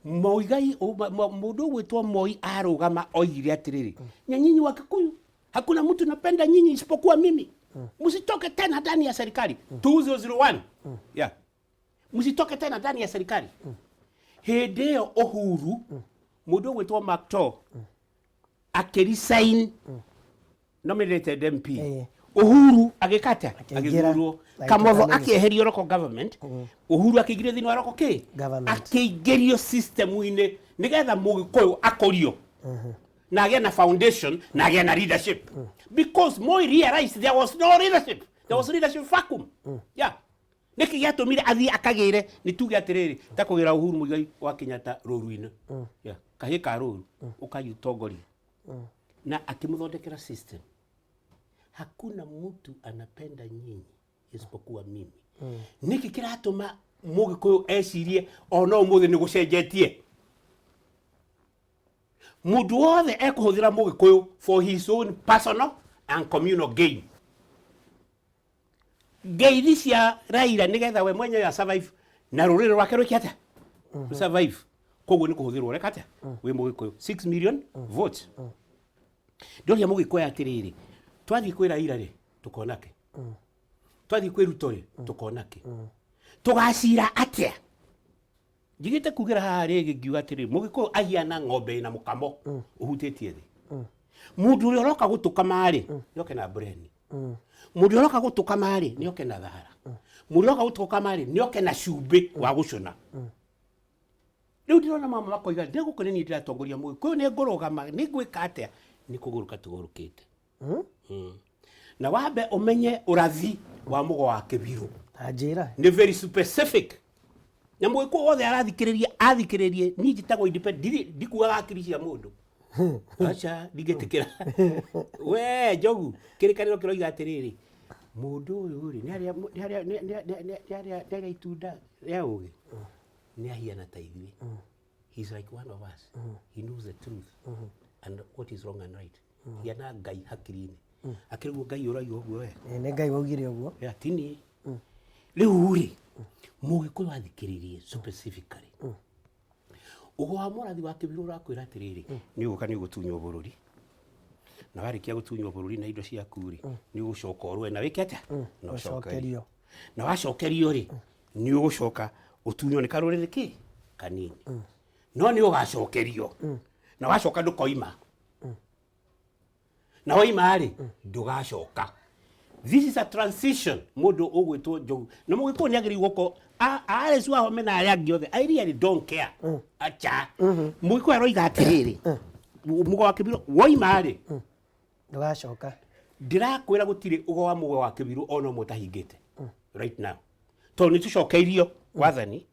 Muigai, mũndũ ũgwĩtwo Moi arũgama oigire atĩrĩrĩ, "Na nyinyi wa Kikuyu, hakuna mtu napenda nyinyi isipokuwa mimi, msitoke tena ndani ya serikali." 2001, yeah, msitoke tena ndani ya serikali. Hĩndĩ ĩyo Uhuru, mũndũ ũgwĩtwo Macto akĩresign, nominated MP. Uhuru agĩka atĩa? Akĩingĩra. Agĩthurwo. Agĩtuĩka Kamotho minister. akĩeherio local government, Uhuru akĩingĩrio thĩinĩ wa local kĩ Government. Akĩingĩrio system-inĩ nĩgetha Mũgĩkũyũ akũrio na agĩe na foundation na agĩe na leadership, because Moi realized there was no leadership, there was leadership vacuum. Yeah, nĩkĩ gĩatũmire athiĩ akagĩre? Nĩ tuge atĩrĩrĩ, ta kũgĩra Uhuru Muigai wa Kenyatta rũru-inĩ. Yeah, kahĩĩ ka rũru ũkayi ũtongoria na akĩmũthondekera system. Hakuna mtu anapenda nyinyi isipokuwa mimi. Nĩkĩ kĩratũma Mũgĩkũyũ ecirie ona ũmũthĩ nĩ gũcenjetie? Mũndũ wothe ekũhũthĩra Mũgĩkũyũ for his own personal and communal gain. Ngeithi cia Raila nĩgetha we mwenyewe a survive na rũrĩrĩ rwake rwĩke atĩa? Survive. Koguo nĩ kũhũthĩrwo ũreka atĩa wĩ Mũgĩkũyũ? 6 million votes. Ndoria Mũgĩkũyũ atĩrĩrĩ, twathiĩ kwĩ Raila rĩ, tũkona kĩ? Twathiĩ kwĩ Ruto rĩ, tũkona kĩ? Tũgacira atĩa? Njigĩte kugĩra haha rĩngĩ ngiuga atĩrĩ, Mũgĩkũyũ ahiana ng'ombe ĩna mũkamo ũhutĩtie thĩ. Mũndũ ũrĩa ũroka gũtũkama-rĩ, nĩoke na mbureni. Mũndũ ũrĩa ũroka gũtũkama-rĩ, nĩoke na thara. Mũndũ ũrĩa ũroka gũtũkama-rĩ, nĩoke na cumbĩ wa gũcũna. Rĩu ndĩrona mama makoiga, ndĩgũkũ nĩ niĩ ndĩratongoria Mũgĩkũyũ, nĩ ngũrũgama, nĩ ngwĩka atĩa? Nĩ kũgũrũka tũgũrũkĩte. Na wambe ũmenye ũrathi wa mũgo wa kĩbirũ. Ta njĩra. Nĩ very specific. Na mũgĩkũyũ wothe arathikĩrĩria athikĩrĩrie, niĩ njĩtagwo independent, ndikuaga akiri cia mũndũ. Aca, ndingĩtĩkĩra. We Njogu, kĩrĩkanĩro kĩroiga atĩrĩrĩ, mũndũ ũyũ rĩ, nĩ arĩa itunda rĩa ũgĩ, nĩ ahiana ta ithuĩ. He is like one of us. He knows the truth and what is wrong and right. Hiana Ngai hakiri-inĩ. Akĩrĩ guo Ngai ũroiga ũguo we. Ĩ, nĩ Ngai waugire ũguo. Ya, ti niĩ. Rĩu rĩ, Mũgĩkũyũ athikĩrĩrie specifically. Ũgo wa mũrathi wa kĩbirũ ũrakwĩra atĩrĩrĩ, nĩ ũgũka nĩ ũgũtunywo bũrũri. Na warĩkia gũtunywo bũrũri na indo ciaku rĩ, nĩ ũgũcoka ũrũe na wĩke atĩa? Na Ũcokerio. Na wacokerio rĩ, nĩ ũgũcoka ũtunywo nĩ karũrĩrĩ kĩ? Kanini. No nĩ ũgacokerio. Na wacoka ndũkoima. Na waima rĩ, ndũgacoka. This is a transition. Mũndũ ũgwĩtwo Njogu na Mũgĩkũyũ nĩ agĩrĩirwo gũkorwo Alice Wahome na arĩa angĩ othe, I really don't care. Acha, Mũgĩkũyũ aroiga atĩrĩrĩ, mũgo wa kĩbirũ woima rĩ, Ndũgacoka. Ndĩrakwĩra gũtirĩ ũgo wa mũgo wa kĩbirũ ona ũmwe ũtahingĩte right now, tondũ nĩ tũcokeirio wathani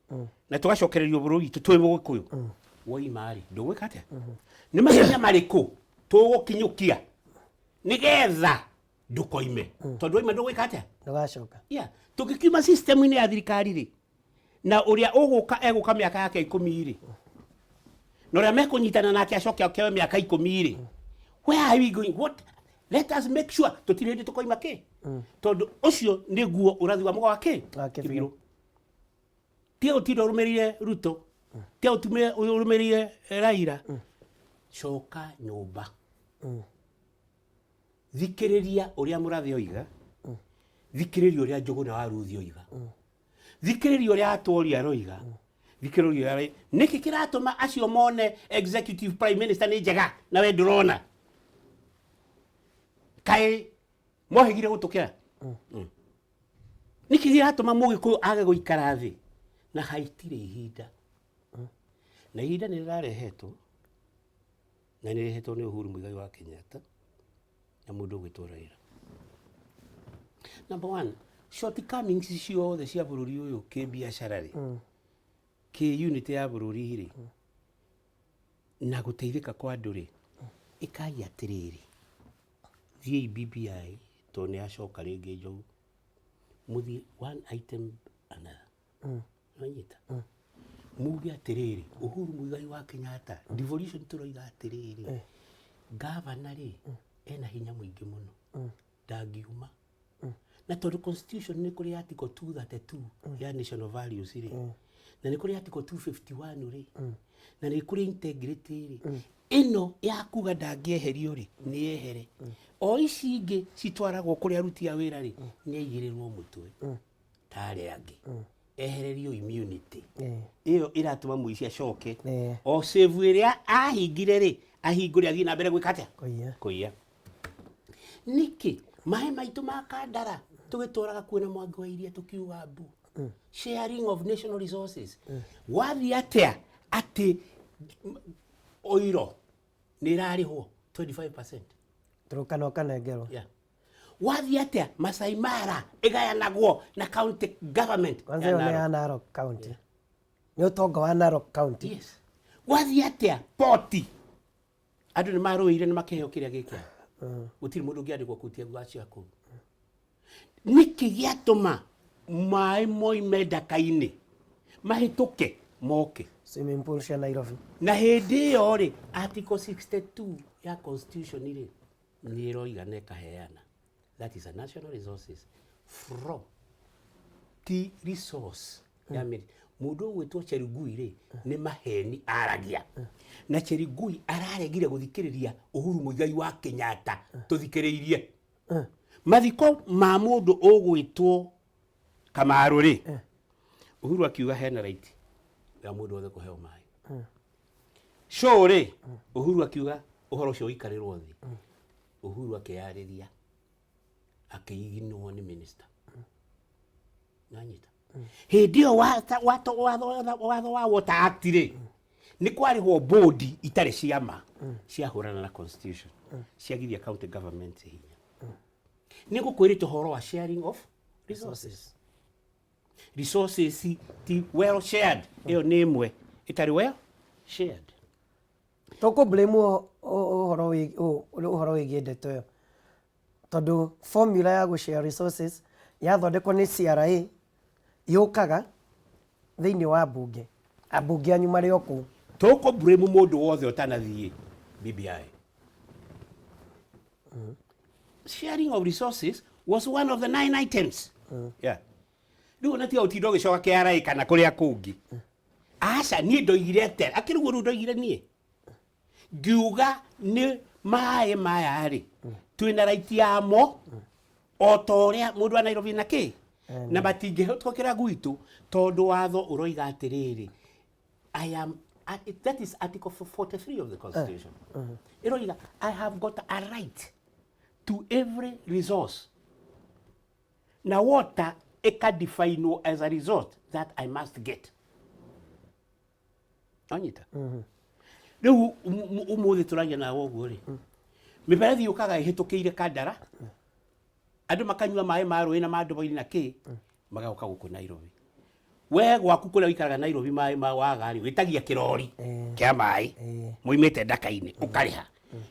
na tũgacokererio bũrũri witũ twĩ Mũgĩkũyũ. Woima rĩ, ndũgwĩka atĩa? Nĩ makinya marĩkũ tũgũkinyũkia nĩgetha ndũkoime? Tondũ waima ndũgwĩka atĩa? Ndũgacoka. Yeah. Tũngĩkiuma system-inĩ ya thirikari rĩ, na ũrĩa ũgũka egũka mĩaka yake 10 rĩ, na ũrĩa mekũnyitana nake acoke okewe mĩaka 10 rĩ, where are we going? What? Let us make sure tũtirĩ hĩndĩ tũkoima kĩ, tondũ ũcio nĩguo ũrathi wa mũga wa kĩ? Wa kĩbirũ. Kĩbirũ. Tiga gũtinda ũrũmĩrĩire Ruto, tiga gũtinda ũrũmĩrĩire Raila, coka nyũmba, thikĩrĩria ũrĩa mũrathi oiga, thikĩrĩria ũrĩa Njũgũna wa Ruthi oiga, thikĩrĩria ũrĩa Atwori aroiga, thikĩrĩria ũrĩa nĩkĩ kĩratũma acio mone executive prime minister nĩ njega na we ndũrona kaĩ mohĩgire gũtũkĩra. Nĩkĩ kĩratũma Mũgĩkũyũ age gũikara thĩ na haitirĩ ihinda, na ihinda nĩ rĩrarehetwo na nĩ rĩrehetwo nĩ Uhuru Muigai wa Kenyatta na mũndũ ũgwĩtwo Raila. Number one, shortcomings ciothe cia bũrũri ũyũ kĩbiacara rĩ, kĩ unity ya bũrũri rĩ, na gũteithĩka kwa andũ rĩ, ĩkai atĩrĩrĩ, thiĩi BBI, tondũ nĩ yacoka rĩngĩ Njogu, mũthiĩ one item another. Nĩwanyita? Muge atĩrĩrĩ, Uhuru Muigai wa Kenyatta, devolution tũroiga atĩrĩrĩ, gavana rĩ, ena hinya mũingĩ mũno, ndangiuma. Na tondũ constitution nĩ kũrĩ article 232 ya national values rĩ, na nĩ kũrĩ article 251 rĩ, na nĩ kũrĩ integrity rĩ, ĩno ya kuga ndangĩeherio rĩ, nĩ yehere. O ici ingĩ citwaragwo kũrĩ aruti a wĩra rĩ, nĩ aigĩrĩrwo mũtwe ta arĩa angĩ, ehererio immunity ĩyo ĩratũma mũici acoke o save ĩrĩa ahingire rĩ, ahingũre athiĩ na mbere gwĩka atĩa? Kũiya. Kũiya. Nĩkĩ maĩ maitũ ma Kandara tũgĩtwaraga kuo na Mwangi wa Iria tũkiuga mbu? Sharing of national resources wathiĩ atĩa atĩ oiro nĩ ĩrarĩhwo 25%? Turukana ũkanengerwo. Yeah. Wathiĩ atĩa Masai Mara ĩgayanagwo na county government Kwanza ĩyo nĩ ya Narok County. Nĩ ũtonga wa Narok County. Yes. Wathiĩ atĩa poti andũ nĩ marũĩire nĩ makĩheo kĩrĩa gĩkĩa, gũtirĩ mũndũ ũngĩandĩkwo kũu tiaguo cia kũu. Nĩkĩ gĩatũma maĩ moime ndaka-inĩ mahĩtũke moke swimming pool cia Nairobi? Na hĩndĩ ĩyo rĩ, article 62 ya constitution rĩ, nĩ ĩroiga na ĩkaheana that is a national resources from ti resource ya mĩri. Mũndũ ũgwĩtwo Cherugui rĩ, nĩ maheni aragia, na Cherugui araregire gũthikĩrĩria Uhuru Muigai wa Kenyatta. Tũthikĩrĩirie mathiko ma mũndũ ũgwĩtwo Kamaru rĩ, Uhuru akiuga hena right Ya mũndũ wothe kũheo maĩ. Show rĩ, Uhuru akiuga ũhoro ũcio ũikarĩrwo thĩ. Uhuru akĩyarĩria, akĩiginwo nĩ minister. Nanyita. Hĩndĩ ĩyo watho wa Water Act rĩ, nĩ kwarĩhwo board itarĩ ciama ciahũrana na constitution, ciagithia county government hinya. Nĩ ngũkwĩrĩte ũhoro wa sharing of resources. Resources ti well shared, ĩyo nĩ ĩmwe ĩtarĩ well shared. Tũkũ blame ũhoro wĩgiĩ ndeto ĩyo, tondũ formula ya gũ share resources yathondekwo nĩ CRA, yũkaga thĩinĩ wa mbunge, ambunge anyu marĩ o kũu. Tũkũ blame mũndũ wothe ũtanathiĩ BBI. Sharing of resources was one of the nine items. Yeah. Rĩu ona tiga ũtinda ũgĩcoka KRA kana kũrĩa kũngĩ. Aca, niĩ ndoigire atĩa? Akĩrĩ guo rĩu ndoigire niĩ. Ngiuga nĩ maĩ maya rĩ, twĩna right yamo o ta ũrĩa mũndũ wa Nairobi na kĩ, na matingĩhĩtũkĩra gwitũ tondũ watho ũroiga atĩrĩrĩ, I am that is article 43 of the constitution. Ĩroiga I have got a right to every resource, na water ĩkadefinwo as a resource that I must get. Anyita rĩu ũmũthĩ tũragia nawe ũguo rĩ, mĩberethi yũkaga ĩhĩtũkĩire Kandara, andũ makanyua maĩ ma rũĩ na ma ndobo-inĩ na kĩ, magoka gũkũ Nairobi. We gwaku kũrĩa ũikaraga Nairobi, maĩ ma waga rĩ, wĩtagia kĩrori kĩa maĩ moimĩte ndaka-inĩ, ũkarĩha.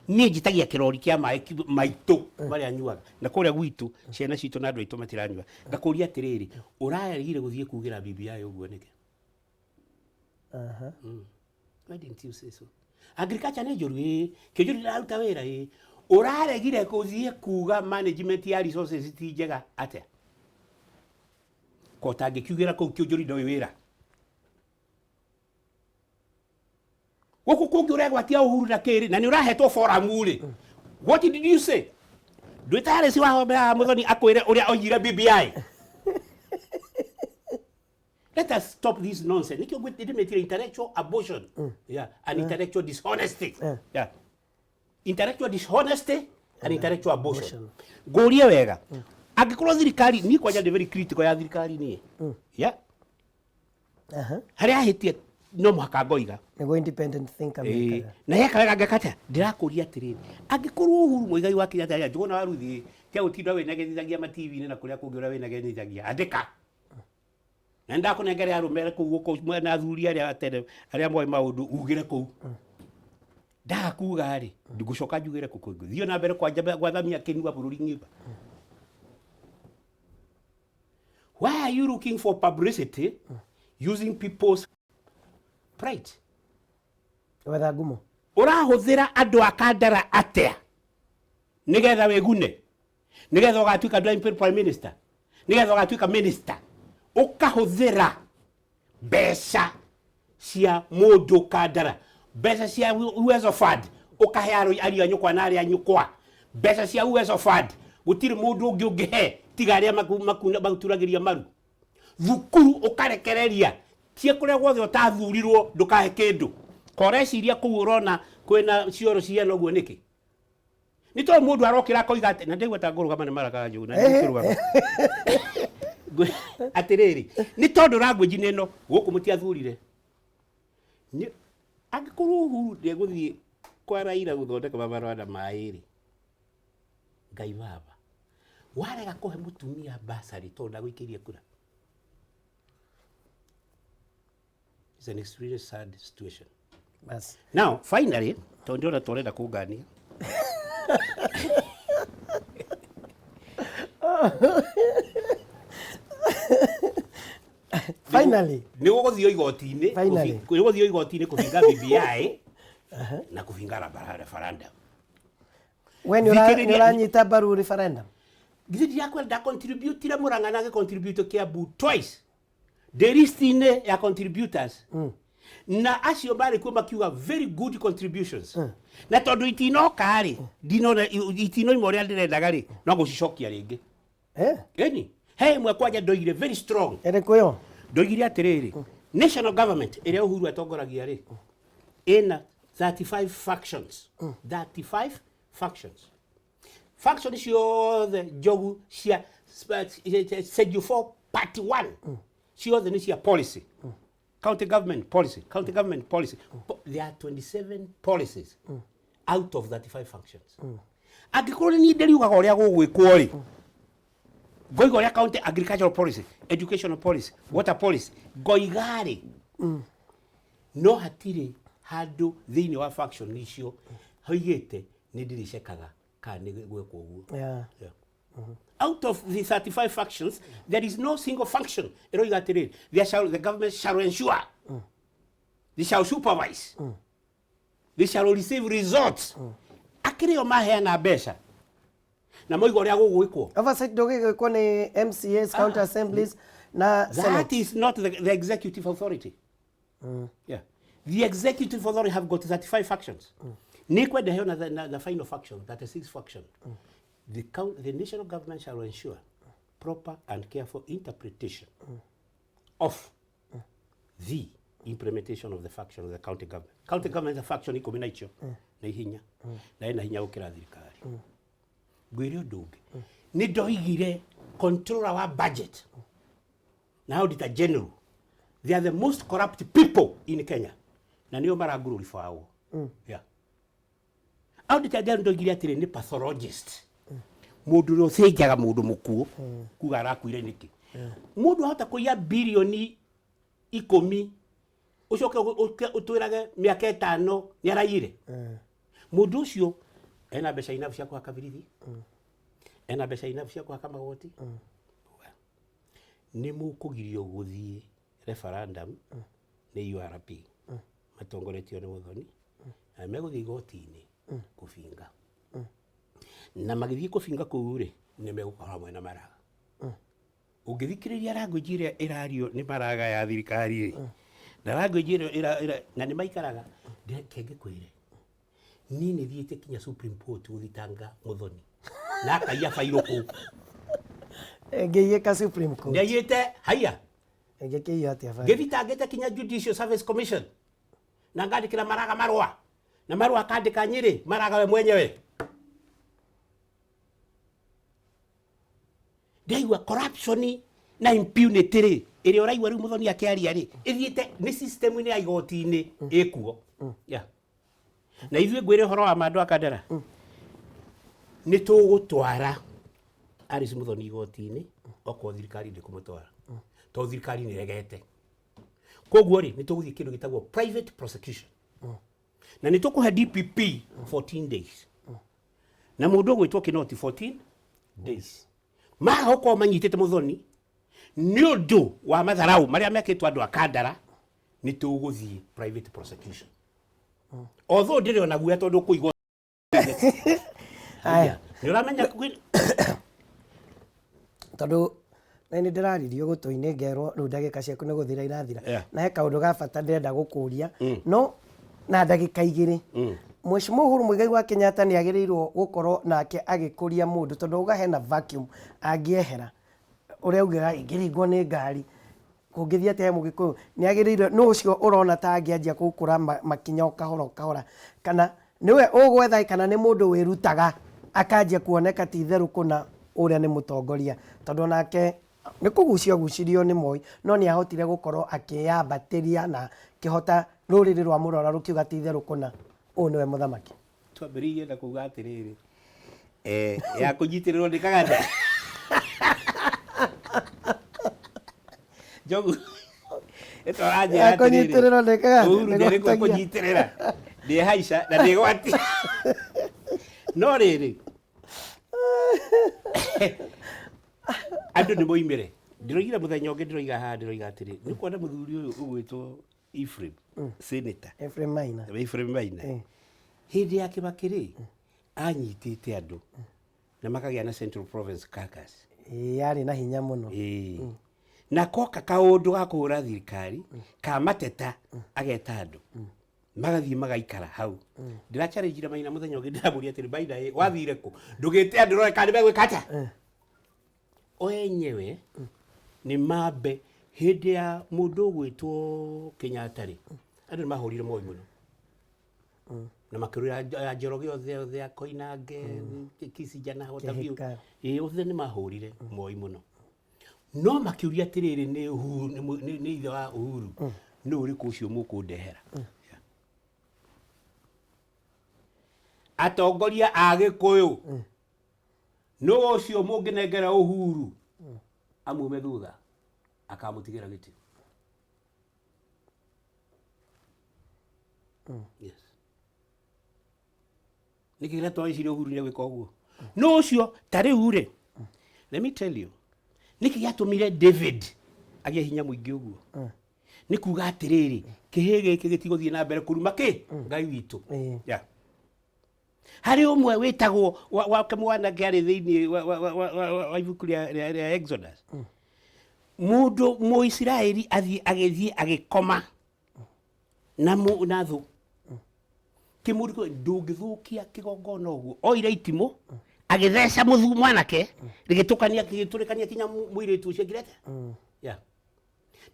Niĩ njĩtagia kĩrori kĩa maĩ maitũ marĩa nyuaga, na kũrĩa gwitũ ciana citũ na andũ aitũ matiranyua. Ngakũria atĩrĩrĩ, ũraregire gũthiĩ kugĩra BBI ũguo nĩkĩ? Why didn't you say so? Agriculture nĩ njũru ĩĩ, kĩnjũri ndĩraruta wĩra ĩĩ. Ũraregire gũthiĩ kuga management ya resources ti njega atĩa? Ko ũtangĩkiugĩra kũu kĩũnjũri ndoĩ wĩra. Gũkũ kũngĩ ũregwatia Uhuru na kĩrĩ na nĩ ũrahetwo forum rĩ. What did you say? Ndwĩta Harris wa Hombe Muthoni akwĩre ũrĩa oigire BBI. Let us stop this nonsense. Nikio ndĩmĩtire intellectual abortion. Yeah, and intellectual dishonesty. Yeah. Intellectual dishonesty and intellectual abortion. Ngũrie wega. Angĩkorwo thirikari, niĩ kwanja ndĩ very critical ya thirikari niĩ. Yeah. Harĩa ahĩtie no mũhaka ngoiga. Nĩguo independent thinker mekaga. Na yeka wega ngeka atĩa? Ndĩrakũria atĩrĩrĩ, angĩkorwo Uhuru Muigai wa Kenyatta arĩa Njũgũna wa Ruthi tiga gũtinda wĩnegenithagia ma TV-inĩ na kũrĩa kũngĩ ũrĩa wĩnegenithagia. Andĩka. Na nĩndakũnengera arũme kũu gũkũ mwena athuri arĩa tene arĩa moĩ maũndũ ugĩre kũu. Ndaga kuga rĩ, ndingũcoka njugĩre kũ kũngĩ. Thiĩ na mbere kwanja gwathamia kĩnua bũrũri ng'ima. Why are you looking for publicity using people's pride? Gwetha ngumo. Ũrahũthĩra andũ a Kandara atĩa nĩgetha wĩgune, nĩgetha ũgatuĩka deputy prime minister, nĩgetha ũgatuĩka minister? Ũkahũthĩra mbeca cia mũndũ Kandara, mbeca cia Uwezo Fund, ũkahe ariũ a nyũkwa na arĩa a nyũkwa mbeca cia Uwezo Fund. Gũtirĩ mũndũ ũngĩ ũngĩhe tiga arĩa maturagĩria maru. Thukuru ũkarekereria tie kũrĩa guothe ũtathurirwo, ndũkahe kĩndũ. Koreciria kũu ũrona kwĩna cioro cihana ũguo nĩkĩ? Nĩ tondũ mũndũ arokĩra akoiga atĩ na ndaigua ta ngũrũgama nĩ maraka njũgũ na ndikũrũgama. Atĩrĩrĩ, nĩ tondũ language nĩ ĩno gũkũ mũtiathurire. Angĩkorwo Uhuru ndegũthiĩ kwa Raila gũthondeka mabarabara na maĩ rĩ, Ngai baba, warega kũhe mũtumia basarĩ tondũ ndagũikĩirie kura. It's an extremely sad situation. Bas. Now, finally, tondũ ndĩrona tũrenda kũngania. Finally. Nĩ gũgũthio igoti-inĩ, Finally. nĩ gũgũthio igoti-inĩ kũbinga BBI na kũbinga referendum. We nĩ ũranyita mbaru referendum? Githĩ ndirakwenda contribute Murang'a na contribute Kiambu twice. Ndĩ list-inĩ ya contributors. Na acio marĩ kuo makiuga very good contributions. Na tondũ itinoka rĩ, ndinona itinoima ũrĩa ndĩrendaga rĩ, no gũcicokia rĩngĩ. Eh? Ĩni, he ĩmwe kwanja ndoigire very strong. Ĩrĩkũ ĩyo? Ndoigire atĩrĩrĩ, National government ĩrĩa Uhuru atongoragia rĩ, ĩna 35 factions, 35 factions. Faction ciothe njogu cia schedule 4 part 1 ciothe nĩ cia policy, county government policy, county government policy. There are 27 policies out of 35 functions. Angĩkorwo nĩ niĩ ndĩriugaga ũrĩa gũgwĩkwo rĩ, ngoiga ũrĩa county agricultural policy, educational policy, water policy ngoiga rĩ, no hatirĩ handũ thĩinĩ wa faction icio hoigĩte nĩ ndĩrĩcekaga kana nĩ gwĩkwo ũguo. Yeah. Out of the 35 factions, there is no single function. Ĩroiga atĩrĩrĩ, the government shall ensure, they shall supervise, they shall receive results. Akĩrĩ o maheana mbeca na moiga ũrĩa gũgwĩkwo. Oversight ndũgĩgwĩkwo nĩ MCAs, county assemblies na That Senate. is not the executive authority. Yeah. The executive authority have got 35 factions. Nĩ kwenda heo na the final faction, 36 faction. The national government shall ensure proper and careful interpretation of the implementation of the faction of the county government. County government a faction ikũmi na icio na ihinya na ĩna hinya gũkĩra thirikari. Ngwĩre ũndũ ũngĩ, nĩ ndoigire controller wa budget na auditor general, they are the most corrupt people in Kenya na nĩo marangurũribawo. Yeah. Auditor general ndoigire atĩrĩ, nĩ pathologist, mũndũ ũrĩa ũthĩnjaga mũndũ mũkuũ kuga arakuire nĩkĩ. Mũndũ ahota kũiya 10 birioni ũcoke ũke ũtwĩrage mĩaka 5 nĩ araiyire. Mũndũ ũcio ena mbeca enough cia kũhaka birithi, ena mbeca enough cia kũhaka magoti. Nĩ mũkũgirio gũthiĩ referendum nĩ URP matongoretio nĩ Muthoni, na megũthiĩ igoti-inĩ kũbinga, na magĩthiĩ kũbinga kũu rĩ, nĩ megũkorwo hamwe na Maraga. Ũngĩthikĩrĩria language ĩrĩa ĩrario nĩ Maraga ya thirikari rĩ, na language ĩrĩa na nĩ maikaraga, reke ngĩkwĩre, niĩ nĩ thiĩte kinya Supreme Court gũthitanga Muthoni na akaiya bairũ kũu. Ĩngĩiyĩka Supreme Court? Nĩaiyĩte haiya. Ĩngĩkĩiywo atĩa bairũ? Ngĩthitangĩte kinya Judicial Service Commission na ngandĩkĩra Maraga marũa, na marũa akandĩka Nyĩrĩ Maraga we mwenyewe. Ndaigua corruption na impunity rĩ, ĩrĩa ũraigua rĩu Muthoni akĩaria rĩ, ĩthiĩte nĩ system-inĩ ya igoti-inĩ ĩkuo. Yeah. Na ithuĩ ngwĩre ũhoro wa mandũ akandara, nĩ tũgũtwara Alice Muthoni igoti-inĩ okorwo thirikari ndĩkũmũtwara, tondũ thirikari nĩ ĩregete. Koguo rĩ, nĩ tũgũthiĩ kĩndũ gĩtagwo private prosecution, na nĩ tũkũhe DPP 14 days na mũndũ ũgwĩtwo Kinoti 14 days maga gũkorwo manyitĩte Muthoni nĩ ũndũ wa matharau marĩa mekĩtwo andũ a Kandara, nĩ tũgũthiĩ private prosecution, although ndĩrĩ ona guoya tondũ kũigwo. Haya. Nĩ ũramenya Tondũ na nĩ ndĩraririo gũtũ-inĩ ngerwo rĩu ndagĩka ciaku nĩ gũthira irathira. Na he kaũndũ ga bata ndĩrenda gũkũria, no na ndagĩka 2. Mheshimiwa Uhuru Muigai wa Kenyatta nĩ agĩrĩirwo gũkorwo nake agĩkũria mũndũ, tondũ uga hena vacuum angĩehera, ũrĩa ugaga ĩngĩringwo nĩ ngari kũngĩthiĩ atĩa he Mũgĩkũyũ, nĩ agĩrĩire nũ ũcio ũrona ta angĩanjia gũkũra makinya o kahora o kahora, kana nĩwe ũgwetha, kana nĩ mũndũ wĩrutaga akanjia kuoneka ti itherũ kũna ũrĩa nĩ mũtongoria, tondũ onake nĩ kũgucio agucirio nĩ Moi, no nĩ ahotire gũkorwo akĩyambatĩria na kĩhota rũrĩrĩ rwa mũrora rũkiuga ti itherũ kũna ũyũ nĩwe mũthamaki. Twambĩrĩirie na kuga atĩrĩrĩ, ya kũnyitĩrĩrwo nĩ kaganda njogu. Ĩtwaranjĩra Ya kũnyitĩrĩrwo nĩ kaganda, Uhuru nĩ nderĩ gwatagia. kũnyitĩrĩra, ndĩhaica na ndĩgwati, no rĩrĩ, andũ nĩ moimĩre. Ndĩroigire mũthenya ũngĩ, ndĩroiga haha, ndĩroiga atĩrĩ, nĩ kuona mũthuri ũyũ ũgwĩtwo Ephraim, senator. Ephraim Maina. Ephraim Maina. Hĩndĩ ya Kibaki rĩ, anyitĩte andũ na makagĩa na Central Province Caucus. Ĩĩ, yarĩ na hinya mũno. Ĩĩ. Na koka kaũndũ ga kũhũra thirikari ka mateta, ageta andũ magathiĩ magaikara hau. Ndĩracharĩnjire Maina mũthenya ũngĩ, ndĩramũria atĩrĩ, "Maina, ĩ wathire kũ? Ndũgĩte andũ rore kana nĩmegwĩka atĩa?" O enyewe nĩ mambe Hĩndĩ ya mũndũ ũgwĩtwo Kenyatta rĩ, andũ nĩ mahũrire Moi mũno na makĩrũra Njoroge othe othe a Koinange, Kissinger na Waterview. Kĩhĩka. Ĩĩ, othe nĩ mahũrire Moi mũno, no makĩũria atĩrĩrĩ, nĩ Uhuru, nĩ ithe wa Uhuru, nĩ ũrĩkũ ũcio mũkũndehera? Yeah. Atongoria a Gĩkũyũ, nũ ũcio mũngĩnengera Uhuru amume thutha akamũtigĩra gĩtĩ? Yes, nĩkĩ kĩrĩa twagĩciria Uhuru nĩ egwĩka ũguo? No ũcio ta rĩu rĩ, let me tell you, nĩkĩ gĩatũmire David agĩe hinya mũingĩ ũguo? Nĩ kuga atĩrĩrĩ, kĩhĩ gĩkĩ gĩtigũthiĩ na mbere kũruma kĩ Ngai witũ. Yeah. Harĩ ũmwe wĩtagwo wake mwanake arĩ thĩinĩ wa ibuku rĩa Exodus, mũndũ Mũisiraeli athiĩ agĩthiĩ agĩkoma na thũ kĩmũndũ ndũngĩthũkia kĩgongona ũguo, oire itimũ agĩtheca mũthu mwanake rĩgĩtũkania, gĩgĩtũrĩkania kinya mũirĩtu ũcio ngirete. Yeah.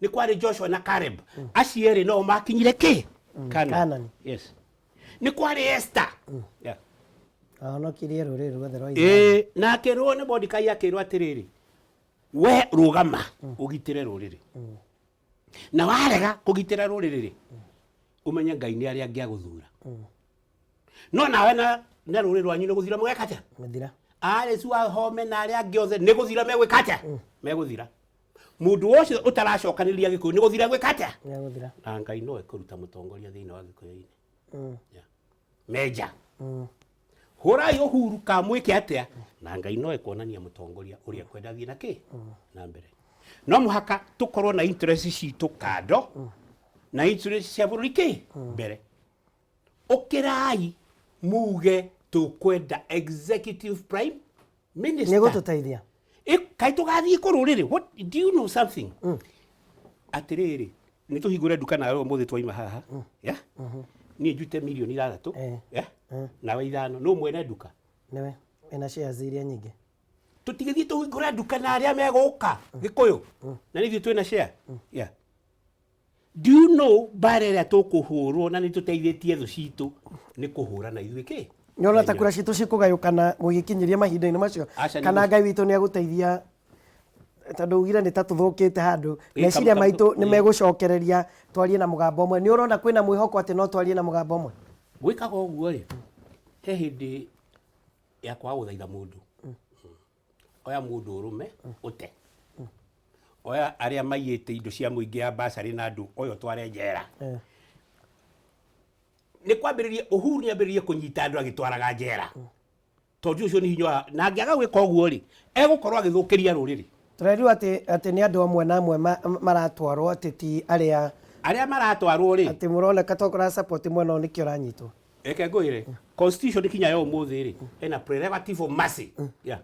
Nĩ kwarĩ Joshua na Caleb, acio erĩ no makinyire kĩ Canaan. Canaan. Yes, nĩ kwarĩ Esther. Yeah. Ahonokirie rũrĩrĩ ruothe rwa Isiraeli. Ĩĩ, na akĩrwo nĩ Mordecai, akĩrwo atĩrĩrĩ, we rũgama ũgitĩre rũrĩrĩ, na warega kũgitĩra rũrĩrĩ rĩ, ũmenye Ngai nĩ arĩa angĩagũthura, no nawe na rũrĩrĩ rwanyu nĩ gũthira mũgeka atĩa? Mĩthira. Arĩcu ahome na arĩa angĩ othe nĩ gũthira megwĩka atĩa? Megũthira. Mũndũ ũcio ũtaracokanĩrĩria Gĩkũyũ nĩ gũthira gwĩka atĩa? Nĩegũthira. Na Ngai no ekũruta mũtongoria thĩinĩ wa Gĩkũyũ-inĩ. Yeah. Meja hũrai Uhuru kamwĩke atĩa, na Ngai no ekuonania mũtongoria ũrĩa kwenda thiĩ na kĩ na mbere. No mũhaka tũkorwo na interest citũ kando na interest cia bũrũri kĩ mbere. Ũkĩrai muge tũkwenda executive prime minister. Nĩ gũtũteithia. Kaĩ tũgathiĩ kũ rũrĩrĩ? What do you know something? Atĩrĩrĩ, nĩ tũhingũre nduka nawe ũmũthĩ twaima haha, yeah? Niĩ njute mirioni 6, yeah? Nawe 5, nũ mwene nduka? Nĩwe wĩna shares iria nyingĩ. Tũtigĩthiĩ tũhingũre nduka na arĩa megũka Gĩkũyũ na nĩ ithuĩ twĩna share, yeah. Do you know mbara ĩrĩa tũkũhũrwo na nĩ tũteithĩtie thũ citũ nĩ kũhũra na ithuĩ kĩ? Nĩ ta kura citũ cikũgayũkana mũgĩkinyĩria mahinda-inĩ macio? Aca, nĩ Kana Ngai witũ nĩ agũteithia, tondũ ugire nĩ ta tũthũkĩte handũ, meciria maitũ nĩ megũcokereria twarie na mũgambo ũmwe? Nĩ ũrona kwĩna mwĩhoko atĩ no twarie na mũgambo ũmwe? Gwĩkaga ũguo rĩ, he hĩndĩ ya kwaga gũthaitha mũndũ. Oya mũndũ ũrũme ũte, oya arĩa maiyĩte indo cia mũingĩ ya basarĩ na andũ oya ũtware njera. Nĩ kwambĩrĩria Uhuru nĩ ambĩrĩrie kũnyita andũ agĩtwaraga njera, tondũ ũcio nĩ hinya na angĩaga gwĩka ũguo rĩ, egũkorwo agĩthũkĩria rũrĩrĩ. Tũrerirwo atĩ nĩ andũ amwe na amwe maratwarwo, atĩ ti arĩa Arĩa maratwarwo rĩ, atĩ mũroneka tokora support mwena ũyũ nĩkĩo ũranyitwo. Reke ngwĩre, constitution kinya ya ũmũthĩ rĩ, ĩna prerogative of mercy, yeah.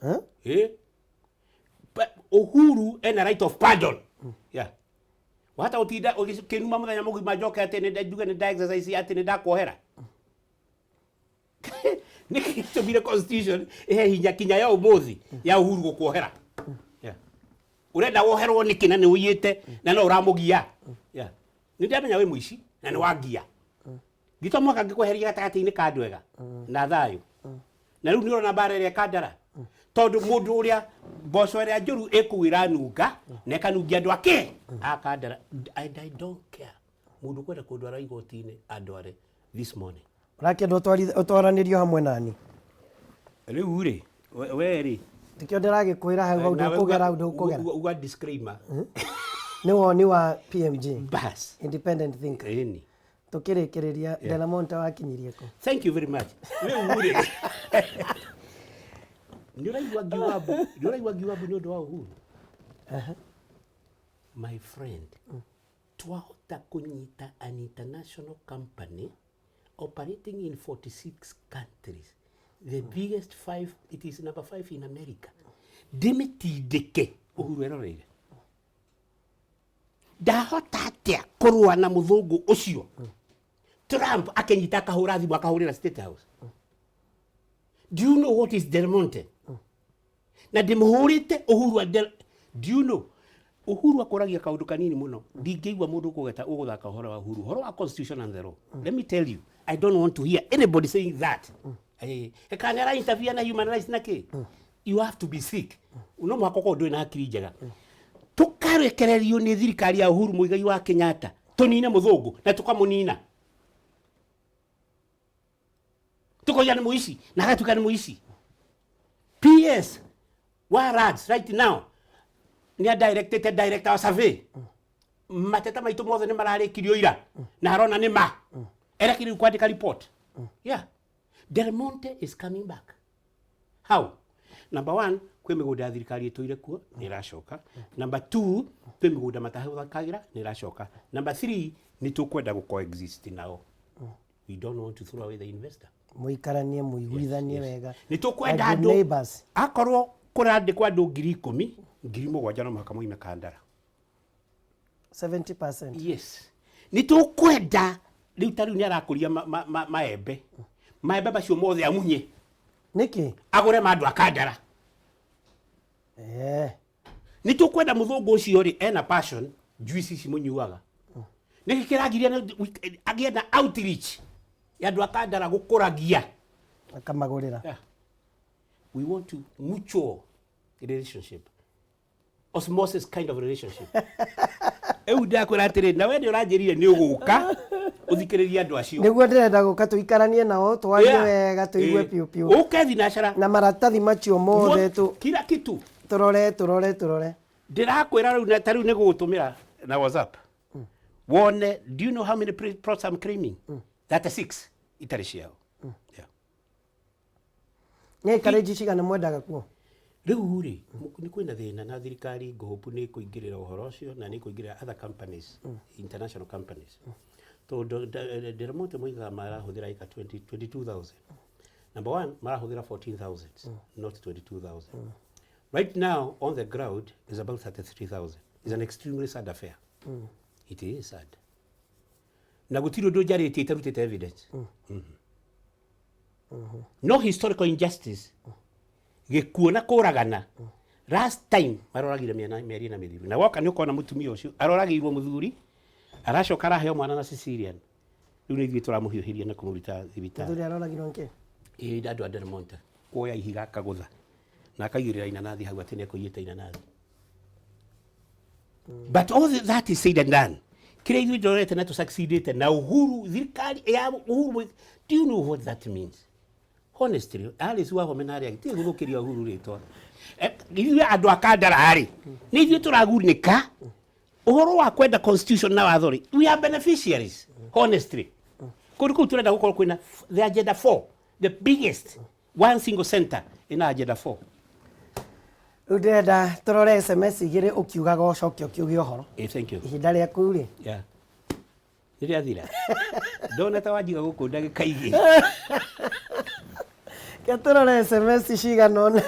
Huh? Eh? Uhuru ena right of pardon. Yeah. Wahata gũtinda ũgĩkĩnuma mũthenya mũgima, njoke atĩ nĩ njuge nĩ nda exercise atĩ nĩ ndakuohera? Nĩkĩ gĩtũmire constitution ĩhe hinya kinya ya ũmũthĩ ya Uhuru gũkuohera? Yeah. Ũrenda woherwo nĩkĩ na nĩ ũiyĩte na no ũramũgia? Yeah. Nĩ ndamenya wĩ mũici na nĩ wangia. Gito mwaka ngĩkweheria gatagatĩ-inĩ ka andũ ega na thayũ. Na rĩu nĩ ũrona mbara ĩrĩa ĩkandara, tondũ mũndũ ũrĩa mboco ĩrĩa njũru ĩkũu ĩranunga na ĩkanungia andũ ake akandara, and I don't care. Mũndũ kwenda kũndwara igoti-inĩ andware this morning. Ũrakĩenda ũtwaranĩrio hamwe nani? Rĩu rĩ, we rĩ, Tikĩo ndĩragĩkwĩra hau hau, nawe ndũkũgera hau, ndũkũgera. Uga disclaimer. Nĩ woni wa PMG Bas. Independent thinker. Ĩni. Tũkĩrĩkĩrĩria, Delamonte wakinyirie kũ? Thank you very much. Rĩu rĩ, nĩ ũraigua ngiuga mbu, nĩ ũraigua ngiuga mbu nĩ ũndũ wa Uhuru, my friend. Twahota kũnyita an international company operating in 46 countries, the biggest five, it is number five in America, ndĩmĩtindĩke Uhuru eroreire? Ndahota atĩa kũrũa na mũthũngũ ũcio Trump akĩnyita akahũra thimũ akahũrĩra State House? Do you know what is Del Monte? Na ndĩmũhũrĩte Uhuru wa Del, do you know? Uhuru akũragia kaũndũ kanini mũno. Ndingĩigua mũndũ ũkũgeta ũgũthaka ũhoro wa Uhuru, ũhoro wa constitution and the law. Let me tell you, I don't want to hear anybody saying that. Kana ara interfere na human rights na kĩ? You have to be sick. No mũhaka ũkorwo ndũrĩ na hakiri njega. Tũkarekererio nĩ thirikari ya Uhuru Muigai wa Kenyatta tũnine mũthũngũ na tũkamũnina. Tukoiga nĩ mũici na agatuĩka nĩ mũici. PS wa RADS right now nĩ adirectĩte director wa survey. Mateta maitũ mothe nĩ mararĩkirio ira na arona nĩ ma. Erekire rĩu kwandĩka report. Yeah. Del Monte is coming back. How? Number one, kwĩ mĩgũnda ya thirikari ĩtũire kuo nĩ ĩracoka. Number two, kwĩ mĩgũnda matahũthagĩra nĩ ĩracoka. Number three, nĩ tũkwenda gũ coexist nao. We don't want to throw away the investor. Mũikaranie, mũiguithanie wega. Nĩ tũkwenda Like good andũ neighbors. Akorwo kũrandĩkwo andũ 10,000, 7,000 no mũhaka moime Kandara. 70%. Yes. Nĩ tũkwenda rĩu ta rĩu nĩ arakũria maembe. Maembe macio mothe amunye. Nĩkĩ? Agũre ma andũ a Kandara. Nĩ tũkwenda mũthũngũ ũcio rĩ ena passion juice ici mũnyuaga. Nĩkĩ kĩragiria agĩe na outreach ya andũ a Kandara gũkũragia. Akamagũrĩra. Yeah. We want to mutual relationship. Osmosis kind of relationship. Rĩu ndakwĩra atĩrĩ, na we nĩ ũranjĩrire nĩ ũgũka ũthikĩrĩrie andũ acio. Nĩguo ndĩrenda gũka tũikaranie nao, twarie wega, tũigue piũ piũ. Ũke thinacara. Na maratathi macio mothe kila kitu. Tũrore, tũrore, tũrore. Ndĩrakwĩra rĩu ta rĩu nĩ gũgũtũmĩra na WhatsApp. Wone, do you know how many plots I'm claiming? 36 itarĩ ciao. Yeah. Nĩ acreage cigana mwendaga kuo? Rĩu rĩ, nĩ kwĩna thĩna na thirikari ngũhũpu nĩ kũingĩrĩra ũhoro ũcio na nĩ kũingĩrĩra other companies, international companies. Tondũ Del Monte moigaga marahũthĩra ĩka 22,000. Number one, marahũthĩra 14,000, not 22,000. Right now, on the ground, is about 33,000. It's an extremely sad affair. It is sad. Na gũtirĩ ũndũ njarĩtie itarutĩte evidence. No historical injustice. Gĩkuũ na kũragana. Last time maroragire mĩeri na mĩthiru. Na woka nĩ ũkona mũtumia ũcio aroragĩirwo mũthuri, aracoka araheo mwana na Cecilian. Rĩu nĩ ithuĩ tũramũhiũhĩria na kũmũruta thibitarĩ. Mũthuri aroragirwo nĩkĩ? Ĩĩ, andũ a Del Monte. Kuoya ihiga akagũtha. Na akaigĩrĩra inanathi hau atĩ nĩekũiyĩte inanathi. But all that is said and done. Kĩrĩa ithuĩ ndorete na tũsucceedĩte na Uhuru, thirikari ya Uhuru, do you know what that means? Honestly, Alice Wahome na arĩa angĩ, tiga gũthũkĩria Uhuru rĩtwa. Ithuĩ andũ a Kandara rĩ, nĩ ithuĩ tũragunĩka. Ũhoro wa kwenda constitution na watho rĩ, we are beneficiaries, honestly. Kũndũ kũu tũrenda gũkorwo kwĩna the agenda 4, the biggest, one single center ina agenda 4. Rĩu ndĩrenda tũrore SMS igĩrĩ ũkiugaga ũcoke ũkiuge ũhoro. Thank you. Ihinda rĩaku rĩ. Yeah. Nĩ rĩathira. Ndona ta wanjiga gũkũ ndagĩka igĩrĩ. Ke tũrore SMS cigana ũna.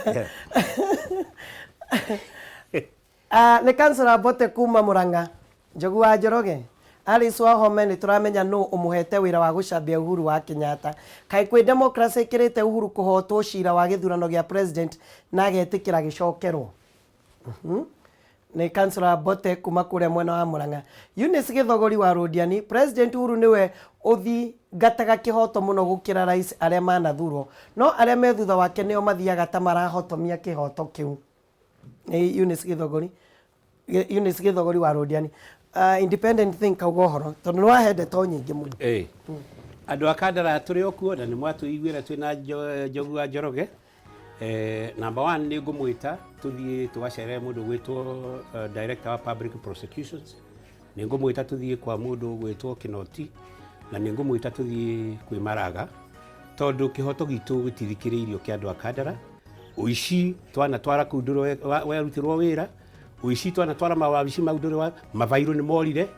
Nĩ kansela Mbote kuma Murang'a. Njogu wa Njoroge. Alice Wahome nĩ tũramenya nũ ũmũhete wĩra wa gũcambia Uhuru wa Kenyatta. Kaĩ kwĩ democracy ĩkĩrĩte Uhuru kũhotwo cira wa gĩthurano gĩa president na agetĩkĩra gĩcokerwo. Nĩ kansela Mbote kuma kũrĩa mwena wa Murang'a. Eunice Gĩthogori wa Rũndiani, President Uhuru nĩwe ũthingataga kĩhoto mũno gũkĩra rais arĩa manathurwo. No arĩa me thutha wake nĩo mathiaga ta marahotomia kĩhoto kĩu. Nĩ Eunice Gĩthogori. Eunice Gĩthogori wa Rũndiani. Independent think kauga ũhoro tondũ nĩ wahe ndeto nyingĩ mũno. Andũ a Kandara tũrĩ o kuo na nĩ mwatũiguĩra twĩ na Njogu wa Njoroge. Number one nĩ ngũmwĩta tũthiĩ tũgacerere mũndũ ũgwĩtwo Director wa Public Prosecutions. Nĩ ngũmwĩta tũthiĩ kwa mũndũ ũgwĩtwo Kinoti na nĩ ngũmwĩta tũthiĩ kwĩ Maraga tondũ kĩhoto gitũ gĩtithikĩrĩirio kĩa andũ a Kandara. Ũici twanatwara kũu ndũrĩ werutĩrwo wĩra. Ũici twanatwara mawabici mau ndũrĩ wa mabairũ nĩ morire.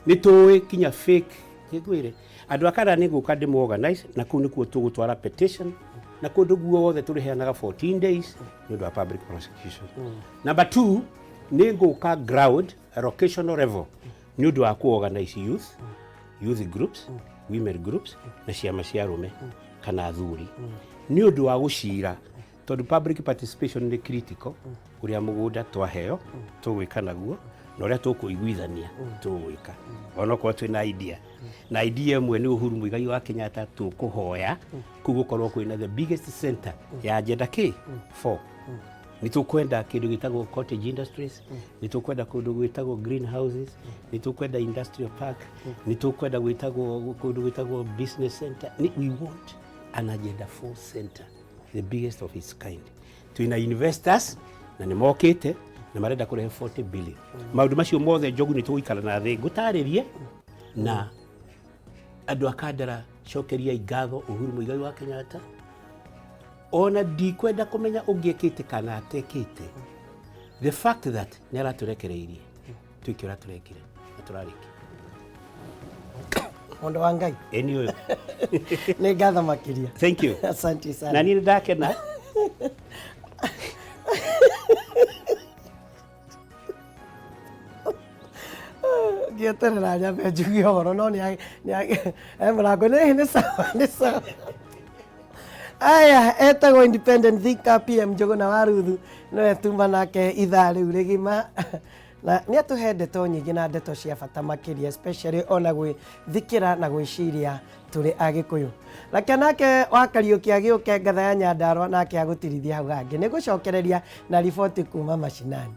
Nĩ tũĩ kinya fake ngwĩre. Andũ a Kandara nĩ ngũka ndĩmũ organize na kũu nĩkuo tũgũtwara petition na kũndũ guothe tũrĩheanaga 14 days nĩ ũndũ wa public prosecution. Number 2 nĩ ngũka ground locational level nĩ ũndũ wa kũ-organize youth, youth groups, women groups na ciama cia arũme kana athuri nĩ ũndũ wa gũcira Tondũ public participation nĩ critical, ũrĩa mũgũnda twaheo tũgwĩka naguo na ũrĩa tũkũiguithania tũgwĩka, onokorwo twĩna idea, na idea ĩmwe nĩ Uhuru Muigai wa Kenyatta tũkũhoya kũu gũkorwo kwĩna the biggest center ya agenda kĩ 4. Nĩ tũkwenda kĩndũ gĩtagwo cottage industries, nĩ tũkwenda kũndũ gwĩtagwo greenhouses, nĩ tũkwenda industrial park, nĩ tũkwenda gwĩtagwo kũndũ gwĩtagwo business center. We want an agenda 4 center, the biggest of its kind. Twĩna investors na nĩ mokĩte na marenda kũrehe 40 billion. Maũndũ macio mothe, Njogu, nĩ tũgũikara na thĩ ngũtarĩrie na andũ a Kandara. Cokeriai ngatho Uhuru Muigai wa Kenyatta. Ona ndikwenda kũmenya ũngĩ ekĩte kana atekĩte, the fact that nĩ aratũrekereirie twĩke ũrĩa tũrekire na tũrarĩkia. Mũndũ wa Ngai. Ĩni ũyũ. Nĩ ngatho makĩria. Thank you. Asante sana. Na niĩ nĩ ndakena. Ngĩeterera nyambe njuge ũhoro, no nĩ e mũrango nĩ sawa, nĩ sawa. Aya etagwo independent thinker PM Njũgũna wa Ruthu, nĩwe tuma nake ithaa rĩu rĩgima, na nĩ atũhe ndeto nyingĩ na ndeto cia bata makĩria, especially ona gwĩthikĩra na gwĩciria tũrĩ Agĩkũyũ. Reke nake wa Kariũki agĩũke, ngatha ya Nyandarũa, nake agũtirithia hau hangĩ. Nĩ gũcokereria na riboti kuma macinani.